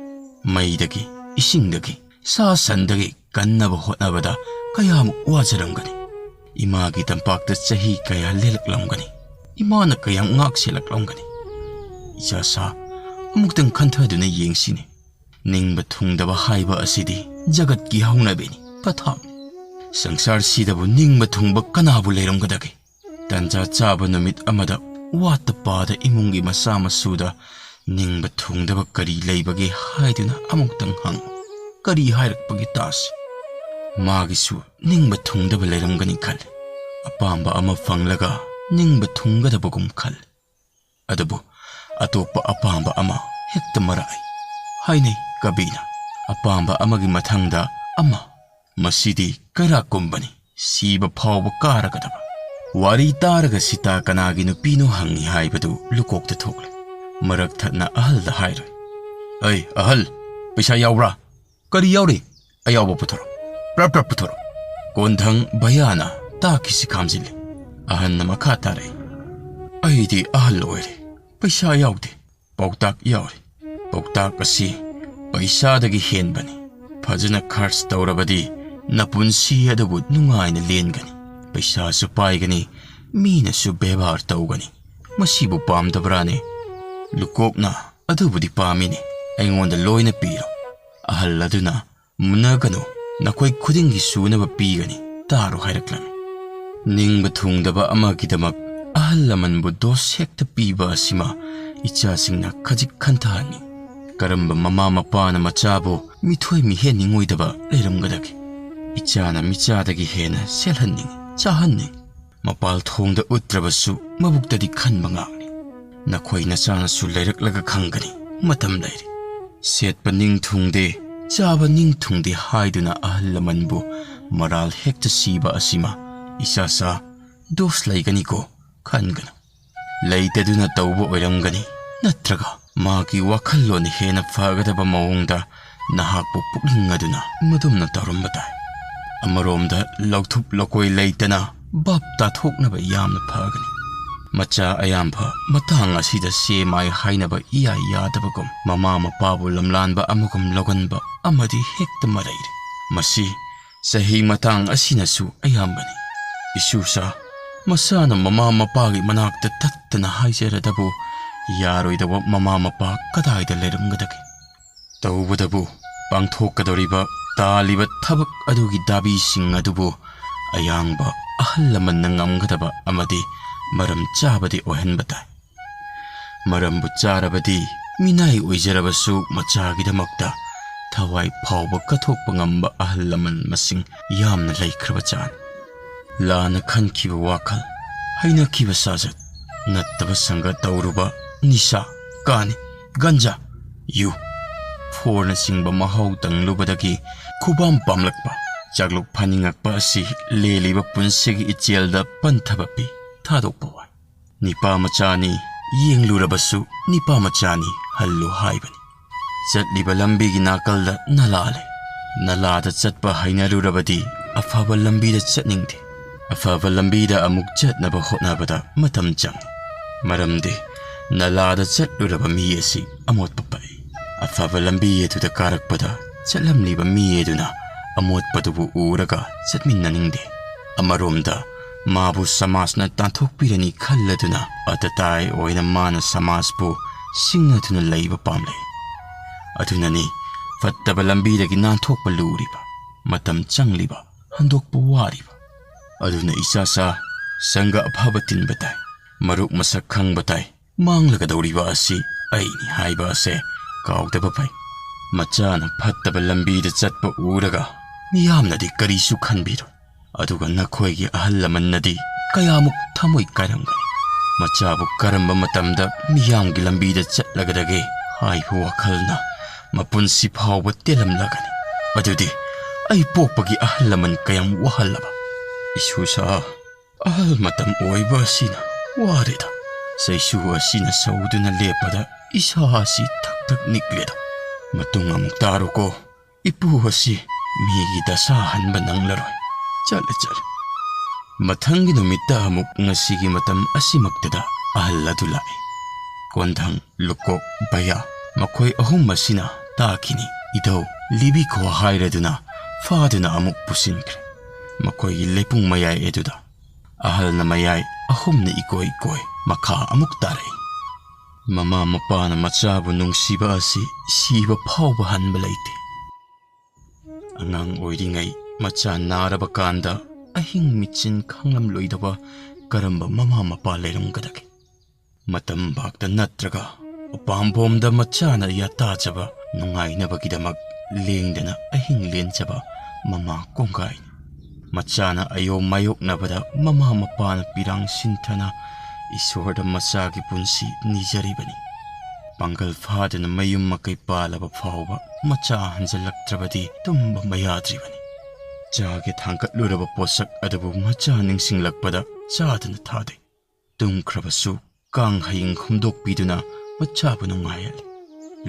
ꯃꯩꯗꯒꯤ, ꯏꯁꯤꯡꯗꯒꯤ, ꯁꯥ ꯁꯟꯗꯒꯤ ꯀꯟꯅꯕ ꯍꯣꯠꯅꯕꯗ ꯀꯌꯥꯃꯨꯛ ꯋꯥꯖꯔꯝꯒꯅꯤ? ꯏꯃꯥꯒꯤ ꯇꯝꯄꯥꯛꯇ ꯆꯍꯤ ꯀꯌꯥ ꯂꯦꯜꯂꯛꯂꯝꯒꯅꯤ? ꯏꯃꯥꯅ ꯀꯌꯥꯝ ꯉꯥꯛ ꯁꯦꯜꯂꯛꯂꯝꯒꯅꯤ? ꯏꯆꯥꯁꯥ, ꯑꯃꯨꯛꯇꯪ ꯈꯟꯊꯗꯨꯅ ꯌꯦꯡꯁꯤꯅꯦ꯫ ꯅꯤꯡꯕ ꯊꯨꯡꯗꯕ ꯍꯥꯏꯕ ꯑꯁꯤꯗꯤ ꯖꯒꯠꯀꯤ ꯍꯧꯅꯕꯤꯅꯤ, ꯄꯊꯥꯞꯅꯤ꯫ ꯁꯪꯁꯥꯔꯁꯤꯗꯕꯨ ꯅꯤꯡꯕ ꯊꯨꯡꯕ ꯀꯅꯥꯕꯨ ꯂꯩꯔꯝꯒꯗꯒꯦ? ꯇꯟꯖꯥ ꯆꯥꯕ ꯅꯨꯃꯤꯠ ꯑꯃꯗ ꯋꯥꯠꯇ ꯄꯥꯗ ꯏꯃꯨꯡꯒꯤ ꯃꯆꯥ ꯃꯁꯨꯗ "ꯅꯤꯡꯕ ꯊꯨꯡꯗꯕ ꯀꯔꯤ ꯂꯩꯕꯒꯦ ꯍꯥꯏꯗꯨꯅ ꯑꯃꯨꯛꯇꯪ ꯍꯪꯉꯨ꯫ ꯀꯔꯤ ꯍꯥꯏꯔꯛꯄꯒꯦ ꯇꯥꯁꯤ꯫ ꯃꯥꯒꯤꯁꯨ ꯅꯤꯡꯕ ꯊꯨꯡꯗꯕ ꯂꯩꯔꯝꯒꯅꯤ ꯈꯜꯂꯤ꯫ ꯑꯄꯥꯝꯕ ꯑꯃ ꯐꯪꯂꯒ ꯅꯤꯡꯕ ꯊꯨꯡꯒꯗꯕꯒꯨꯝ ꯈꯜꯂꯤ꯫ ꯑꯗꯨꯕꯨ ꯑꯇꯣꯞꯄ ꯑꯄꯥꯝꯕ ꯑꯃ ꯍꯦꯛꯇ ꯃꯔꯛꯏ꯫ ꯍꯥꯏꯅꯩ ꯀꯕꯤꯅ, "ꯑꯄꯥꯝꯕ ꯑꯃꯒꯤ ꯃꯊꯪꯗ ꯑꯃ꯫ ꯃꯁꯤꯗꯤ ꯀꯩꯔꯥꯛꯀꯨꯝꯕꯅꯤ, ꯁꯤꯕ ꯐꯥꯎꯕ ꯀꯥꯔꯒꯗꯕ"꯫ ꯋꯥꯔꯤ ꯇꯥꯔꯒ ꯁꯤꯇꯥ ꯀꯅꯥꯒꯤ ꯅꯨꯄꯤꯅꯣ ꯍꯪꯉꯤ ꯍꯥꯏꯕꯗꯨ ꯂꯨꯀꯣꯛꯇ ꯊꯣꯛꯂꯦ꯫ ꯃꯔꯛ ꯊꯠꯅ ꯑꯍꯜꯗ ꯍꯥꯏꯔꯣꯏ꯫ "ꯑꯩ ꯑꯍꯜ, ꯄꯩꯁꯥ ꯌꯥꯎꯕ꯭ꯔꯥ?" "ꯀꯔꯤ ꯌꯥꯎꯔꯤ? ꯑꯌꯥꯎꯕ ꯄꯨꯊꯣꯔꯛꯑꯣ, ꯄ꯭ꯔꯞ ꯄ꯭ꯔꯞ ꯄꯨꯊꯣꯔꯛꯑꯣ"꯫ ꯀꯣꯟꯊꯪ ꯚꯌꯥꯅ ꯇꯥꯛꯈꯤꯁꯤ ꯈꯥꯝꯖꯤꯜꯂꯤ꯫ ꯑꯍꯟꯅ ꯃꯈꯥ ꯇꯥꯔꯛꯏ꯫ "ꯑꯩꯗꯤ ꯑꯍꯜ ꯑꯣꯏꯔꯦ, ꯄꯩꯁꯥ ꯌꯥꯎꯗꯦ, ꯄꯥꯎꯇꯥꯛ ꯌꯥꯎꯔꯤ꯫ ꯄꯥꯎꯇꯥꯛ ꯑꯁꯤ ꯄꯩꯁꯥꯗꯒꯤ ꯍꯦꯟꯕꯅꯤ꯫ ꯐꯖꯅ ꯈꯔꯆ ꯇꯧꯔꯕꯗꯤ ꯅꯄꯨꯟꯁꯤ ꯑꯗꯨꯕꯨ ꯅꯨꯡꯉꯥꯏꯅ ꯂꯦꯟꯒꯅꯤ꯫ ꯄꯩꯁꯥꯁꯨ ꯄꯥꯏꯒꯅꯤ, ꯃꯤꯅꯁꯨ ꯕꯦꯕꯥꯔ ꯇꯧꯒꯅꯤ꯫ ꯃꯁꯤꯕꯨ ꯄꯥꯝꯗꯕ꯭ꯔꯥꯅꯦ?" "ꯂꯨꯀꯣꯛꯅ ꯑꯗꯨꯕꯨꯗꯤ ꯄꯥꯝꯃꯤꯅꯦ, ꯑꯩꯉꯣꯟꯗ ꯂꯣꯏꯅ ꯄꯤꯔꯣ꯫ ꯑꯍꯜ ꯑꯗꯨꯅ ꯃꯨꯟꯅꯒꯅꯨ, ꯅꯈꯣꯏ ꯈꯨꯗꯤꯡꯒꯤ ꯁꯨꯅꯕ ꯄꯤꯒꯅꯤ, ꯇꯥꯔꯣ" ꯍꯥꯏꯔꯛꯂꯝꯃꯤ꯫ ꯅꯤꯡꯕ ꯊꯨꯡꯗꯕ ꯑꯃꯒꯤꯗꯃꯛ ꯑꯍꯜ ꯂꯃꯟꯕꯨ ꯗꯣꯁ ꯍꯦꯛꯇ ꯄꯤꯕ ꯑꯁꯤꯃ ꯏꯆꯥꯁꯤꯡꯅ ꯈꯖꯤꯛ ꯈꯟꯊꯍꯟꯅꯤꯡ꯫ ꯀꯔꯝꯕ ꯃꯃꯥ ꯃꯄꯥꯅ ꯃꯆꯥꯕꯨ ꯃꯤꯊꯣꯏ ꯃꯤꯍꯦꯟꯅꯤꯡꯉꯣꯏꯗꯕ ꯂꯩꯔꯝꯒꯗꯒꯦ? ꯏꯆꯥꯅ ꯃꯤꯆꯥꯗꯒꯤ ꯍꯦꯟꯅ ꯁꯦꯠꯍꯟꯅꯤꯡ, ꯆꯥꯍꯟꯅꯤꯡ꯫ ꯃꯄꯥꯜ ꯊꯣꯡꯗ ꯎꯠꯇ꯭ꯔꯕꯁꯨ ꯃꯕꯨꯛꯇꯗꯤ ꯈꯟꯕ ꯉꯥꯛꯅꯤ꯫ ꯅꯈꯣꯏ ꯅꯆꯥꯅꯁꯨ ꯂꯩꯔꯛꯂꯒ ꯈꯪꯒꯅꯤ, ꯃꯇꯝ ꯂꯩꯔꯤ꯫ ꯁꯦꯠꯄ ꯅꯤꯡ ꯊꯨꯡꯗꯦ, ꯆꯥꯕ ꯅꯤꯡ ꯊꯨꯡꯗꯦ ꯍꯥꯏꯗꯨꯅ ꯑꯍꯜ ꯂꯃꯟꯕꯨ ꯃꯔꯥꯜ ꯍꯦꯛꯇ ꯁꯤꯕ ꯑꯁꯤꯃ ꯏꯆꯥꯆꯥ ꯗꯣꯁ ꯂꯩꯒꯅꯤꯀꯣ ꯈꯟꯒꯅꯨ꯫ ꯂꯩꯇꯗꯨꯅ ꯇꯧꯕ ꯑꯣꯏꯔꯝꯒꯅꯤ, ꯅꯠꯇ꯭ꯔꯒ ꯃꯍꯥꯛꯀꯤ ꯋꯥꯈꯜꯂꯣꯟ ꯍꯦꯟꯅ ꯐꯒꯗꯕ ꯃꯑꯣꯡꯗ ꯅꯍꯥꯛꯄꯨ ꯄꯨꯛꯅꯤꯡ ꯑꯗꯨꯅ ꯃꯗꯨꯝꯅ ꯇꯧꯔꯝꯕ ꯇꯥꯏ꯫ ꯑꯃꯔꯣꯝꯗ ꯂꯧꯊꯨꯞ ꯂꯧꯀꯣꯏ ꯂꯩꯇꯅ ꯚꯥꯞ ꯇꯥꯊꯣꯛꯅꯕ ꯌꯥꯝꯅ ꯐꯒꯅꯤ꯫ ꯃꯆꯥ ꯑꯌꯥꯝꯕ ꯃꯇꯥꯡ ꯑꯁꯤꯗ ꯁꯦ ꯃꯥꯏ ꯍꯥꯏꯅꯕ ꯏꯌꯥ ꯌꯥꯗꯕꯒꯨꯝ, ꯃꯃꯥ ꯃꯄꯥꯕꯨ ꯂꯝꯂꯥꯟꯕ ꯑꯃꯒꯨꯝ ꯂꯧꯒꯟꯕ ꯑꯃꯗꯤ ꯍꯦꯛꯇ ꯃꯔꯩꯔꯦ꯫ ꯃꯁꯤ ꯆꯍꯤ ꯃꯇꯥꯡ ꯑꯁꯤꯅꯁꯨ ꯑꯌꯥꯝꯕꯅꯤ꯫ ꯏꯁꯨꯁꯥ, ꯃꯁꯥꯅ ꯃꯃꯥ ꯃꯄꯥꯒꯤ ꯃꯅꯥꯛꯇ ꯇꯠꯇꯅ ꯍꯥꯏꯖꯔꯗꯕꯨ ꯌꯥꯔꯣꯏꯗꯕ ꯃꯃꯥ ꯃꯄꯥ ꯀꯗꯥꯏꯗ ꯂꯩꯔꯝꯒꯗꯒꯦ? ꯇꯧꯕꯗꯕꯨ ꯄꯥꯡꯊꯣꯛꯀꯗꯧꯔꯤꯕ, ꯇꯥꯜꯂꯤꯕ ꯊꯕꯛ ꯑꯗꯨꯒꯤ ꯗꯥꯕꯤꯁꯤꯡ ꯑꯗꯨꯕꯨ ꯑꯌꯥꯡꯕ ꯑꯍꯜ ꯂꯃꯟꯅ ꯉꯝꯒꯗꯕ ꯑꯃꯗꯤ ꯃꯔꯝ ꯆꯥꯕꯗꯤ ꯑꯣꯏꯍꯟꯕ ꯇꯥꯏ꯫ ꯃꯔꯝꯕꯨ ꯆꯥꯔꯕꯗꯤ ꯃꯤꯅꯥꯏ ꯑꯣꯏꯖꯔꯕꯁꯨ ꯃꯆꯥꯒꯤꯗꯃꯛꯇ ꯊꯋꯥꯏ ꯐꯥꯎꯕ ꯀꯠꯊꯣꯛꯄ ꯉꯝꯕ ꯑꯍꯜ ꯂꯃꯟ ꯃꯁꯤꯡ ꯌꯥꯝꯅ ꯂꯩꯈ꯭ꯔꯕ ꯖꯥꯠꯅꯤ꯫ ꯂꯥꯟꯅ ꯈꯟꯈꯤꯕ ꯋꯥꯈꯜ, ꯍꯩꯅꯈꯤꯕ ꯁꯥꯖꯠ, ꯅꯠꯇꯕ ꯁꯪꯒ ꯇꯧꯔꯨꯕ, ꯅꯤꯁꯥ, ꯀꯥꯅꯤ, ꯒꯟꯖꯥ, ꯌꯨ, ꯐꯣꯔꯅꯆꯤꯡꯕ ꯃꯍꯥꯎ ꯇꯪꯂꯨꯕꯗꯒꯤ ꯈꯨꯕꯥꯝ ꯄꯥꯝꯂꯛꯄ, ꯆꯥꯛꯂꯨꯛ ꯐꯥꯅꯤꯡꯉꯛꯄ ꯑꯁꯤ ꯂꯦꯜꯂꯤꯕ ꯄꯨꯟꯁꯤꯒꯤ ꯏꯆꯦꯜꯗ ꯄꯟꯊꯕ ꯄꯤ, ꯊꯥꯗꯣꯛꯄ ꯋꯥꯏ꯫ ꯅꯤꯄꯥ ꯃꯆꯥꯅꯤ, ꯌꯦꯡꯂꯨꯔꯕꯁꯨ ꯅꯤꯄꯥ ꯃꯆꯥꯅꯤ ꯍꯜꯂꯨ ꯍꯥꯏꯕꯅꯤ꯫ ꯆꯠꯂꯤꯕ ꯂꯝꯕꯤꯒꯤ ꯅꯥꯀꯜꯗ ꯅꯂꯥ ꯂꯩ꯫ ꯅꯂꯥꯗ ꯆꯠꯄ ꯍꯩꯅꯔꯨꯔꯕꯗꯤ ꯑꯐꯕ ꯂꯝꯕꯤꯗ ꯆꯠꯅꯤꯡꯗꯦ꯫ ꯑꯐꯕ ꯂꯝꯕꯤꯗ ꯑꯃꯨꯛ ꯆꯠꯅꯕ ꯍꯣꯠꯅꯕꯗ ꯃꯇꯝ ꯆꯪꯏ꯫ ꯃꯔꯝꯗꯤ ꯅꯂꯥꯗ ꯆꯠꯂꯨꯔꯕ ꯃꯤ ꯑꯁꯤ ꯑꯃꯣꯠꯄ ꯄꯛꯏ꯫ ꯑꯐꯕ ꯂꯝꯕꯤ ꯑꯗꯨꯗ ꯀꯥꯔꯛꯄꯗ ꯆꯠꯂꯝꯂꯤꯕ ꯃꯤ ꯑꯗꯨꯅ ꯑꯃꯣꯠꯄꯗꯨꯕꯨ ꯎꯔꯒ ꯆꯠꯃꯤꯟꯅꯅꯤꯡꯗꯦ꯫ ꯑꯃꯔꯣꯝꯗ ꯃꯥꯕꯨ ꯁꯃꯥꯖꯅ ꯇꯥꯟꯊꯣꯛꯄꯤꯔꯅꯤ ꯈꯜꯂꯗꯨꯅ ꯑꯇꯇꯥꯏ ꯑꯣꯏꯅ ꯃꯥꯅ ꯁꯃꯥꯖꯄꯨ ꯁꯤꯡꯅꯗꯨꯅ ꯂꯩꯕ ꯄꯥꯝꯂꯦ꯫ ꯑꯗꯨꯅꯅꯤ ꯐꯠꯇꯕ ꯂꯝꯕꯤꯗꯒꯤ ꯅꯥꯟꯊꯣꯛꯄ ꯂꯨꯔꯤꯕ, ꯃꯇꯝ ꯆꯪꯂꯤꯕ, ꯍꯟꯗꯣꯛꯄ ꯋꯥꯔꯤꯕ꯫ ꯑꯗꯨꯅ ꯏꯆꯥ ꯁꯥ, ꯁꯪꯒ ꯑꯐꯕ ꯇꯤꯟꯕ ꯇꯥꯏ, ꯃꯔꯨꯞ ꯃꯁꯛ ꯈꯪꯕ ꯇꯥꯏ, ꯃꯥꯡꯂꯒꯗꯧꯔꯤꯕ ꯑꯁꯤ ꯑꯩꯅꯤ ꯍꯥꯏꯕ ꯑꯁꯦ ꯀꯥꯎꯗꯕ ꯐꯩ꯫ ꯃꯆꯥꯅ ꯐꯠꯇꯕ ꯂꯝꯕꯤꯗ ꯆꯠꯄ ꯎꯔꯒ ꯃꯤꯌꯥꯝꯅꯗꯤ ꯀꯔꯤꯁꯨ ꯈꯟꯕꯤꯔꯣꯏ꯫ ꯑꯗꯨꯒ ꯅꯈꯣꯏꯒꯤ ꯑꯍꯜ ꯂꯃꯟꯅꯗꯤ ꯀꯌꯥꯃꯨꯛ ꯊꯃꯣꯏ ꯀꯥꯏꯔꯝꯒꯅꯤ꯫ ꯃꯆꯥꯕꯨ ꯀꯔꯝꯕ ꯃꯇꯝꯗ ꯃꯤꯌꯥꯝꯒꯤ ꯂꯝꯕꯤꯗ ꯆꯠꯂꯒꯗꯒꯦ ꯍꯥꯏꯕ ꯋꯥꯈꯜꯅ ꯃꯄꯨꯟꯁꯤ ꯐꯥꯎꯕ ꯇꯦꯜꯂꯝꯂꯒꯅꯤ꯫ ꯑꯗꯨꯗꯤ ꯑꯩ ꯄꯣꯛꯄꯒꯤ ꯑꯍꯜ ꯂꯃꯟ ꯀꯌꯥꯝ ꯋꯥꯍꯜꯂꯕ? ꯏꯁꯨ ꯁꯥ, ꯑꯍꯜ ꯃꯇꯝ ꯑꯣꯏꯕ ꯑꯁꯤꯅ ꯋꯥꯔꯦꯗ꯫ ꯆꯩꯁꯨ ꯑꯁꯤꯅ ꯁꯧꯗꯨꯅ ꯂꯦꯞꯄꯗ ꯏꯁꯥ ꯑꯁꯤ ꯊꯛ ꯊꯛ ꯅꯤꯛꯂꯦꯗ꯫ ꯃꯇꯨꯡ ꯑꯃꯨꯛ ꯇꯥꯔꯣꯀꯣ꯫ ꯏꯄꯨ ꯑꯁꯤ ꯃꯤꯒꯤ ꯗꯁꯥ ꯍꯟꯕ ꯅꯪꯂꯔꯣꯏ꯫ ꯆꯠꯂꯦ, ꯆꯠꯂꯦ꯫ ꯃꯊꯪꯒꯤ ꯅꯨꯃꯤꯠꯇ ꯑꯃꯨꯛ ꯉꯁꯤꯒꯤ ꯃꯇꯝ ꯑꯁꯤꯃꯛꯇꯗ ꯑꯍꯜ ꯑꯗꯨ ꯂꯥꯛꯏ꯫ ꯀꯣꯟꯊꯪ, ꯂꯨꯀꯣꯛ, ꯚꯌꯥ, ꯃꯈꯣꯏ ꯑꯍꯨꯝ ꯑꯁꯤꯅ ꯇꯥꯈꯤꯅꯤ, ꯏꯙꯧ, ꯂꯤꯕꯤꯈꯣ ꯍꯥꯏꯔꯗꯨꯅ ꯐꯥꯗꯨꯅ ꯑꯃꯨꯛ ꯄꯨꯁꯤꯟꯈ꯭ꯔꯦ꯫ ꯃꯈꯣꯏꯒꯤ ꯂꯩꯄꯨꯡ ꯃꯌꯥꯏ ꯑꯗꯨꯗ ꯑꯍꯜꯅ ꯃꯌꯥꯏ, ꯑꯍꯨꯝꯅ ꯏꯀꯣꯏ ꯀꯣꯏ ꯃꯈꯥ ꯑꯃꯨꯛ ꯇꯥꯔꯛꯏ꯫ ꯃꯃꯥ ꯃꯄꯥꯅ ꯃꯆꯥꯕꯨ ꯅꯨꯡꯁꯤꯕ ꯑꯁꯤ ꯁꯤꯕ ꯐꯥꯎꯕ ꯍꯟꯕ ꯂꯩꯇꯦ꯫ ꯑꯉꯥꯡ ꯑꯣꯏꯔꯤꯉꯩ ꯃꯆꯥ ꯅꯥꯔꯕ ꯀꯥꯟꯗ ꯑꯍꯤꯡ ꯃꯤꯠꯆꯤꯟ ꯈꯪꯂꯝꯂꯣꯏꯗꯕ ꯀꯔꯝꯕ ꯃꯃꯥ ꯃꯄꯥ ꯂꯩꯔꯝꯒꯗꯒꯦ? ꯃꯇꯝ ꯚꯥꯛꯇ ꯅꯠꯇ꯭ꯔꯒ ꯎꯄꯥꯝꯕꯣꯝꯗ ꯃꯆꯥꯅ ꯌꯥꯇꯥꯖꯕ ꯅꯨꯡꯉꯥꯏꯅꯕꯒꯤꯗꯃꯛ ꯂꯦꯡꯗꯅ ꯑꯍꯤꯡ ꯂꯦꯟꯖꯕ ꯃꯃꯥ ꯀꯣꯡꯒꯥꯏꯅꯤ꯫ ꯃꯆꯥꯅ ꯑꯌꯣꯝ ꯃꯥꯌꯣꯛꯅꯕꯗ ꯃꯃꯥ ꯃꯄꯥꯅ ꯄꯤꯔꯥꯡ ꯁꯤꯟꯊꯅ ꯏꯁꯣꯔꯗ ꯃꯆꯥꯒꯤ ꯄꯨꯟꯁꯤ ꯅꯤꯖꯔꯤꯕꯅꯤ꯫ ꯄꯥꯡꯒꯜ ꯐꯥꯗꯨꯅ ꯃꯌꯨꯝ ꯃꯀꯩ ꯄꯥꯜꯂꯕ ꯐꯥꯎꯕ ꯃꯆꯥ ꯍꯟꯖꯜꯂꯛꯇ꯭ꯔꯕꯗꯤ ꯇꯨꯝꯕ ꯃꯌꯥꯗ꯭ꯔꯤꯕꯅꯤ꯫ ꯆꯥꯒꯦ ꯊꯥꯡꯒꯠꯂꯨꯔꯕ ꯄꯣꯠꯁꯛ ꯑꯗꯨꯕꯨ ꯃꯆꯥ ꯅꯤꯡꯁꯤꯡꯂꯛꯄꯗ ꯆꯥꯗꯅ ꯊꯥꯗꯦ꯫ ꯇꯨꯝꯈ꯭ꯔꯕꯁꯨ ꯀꯥꯡ ꯍꯌꯤꯡ ꯍꯨꯝꯗꯣꯛꯄꯤꯗꯨꯅ ꯃꯆꯥꯕꯨ ꯅꯨꯡꯉꯥꯏꯍꯜꯂꯤ꯫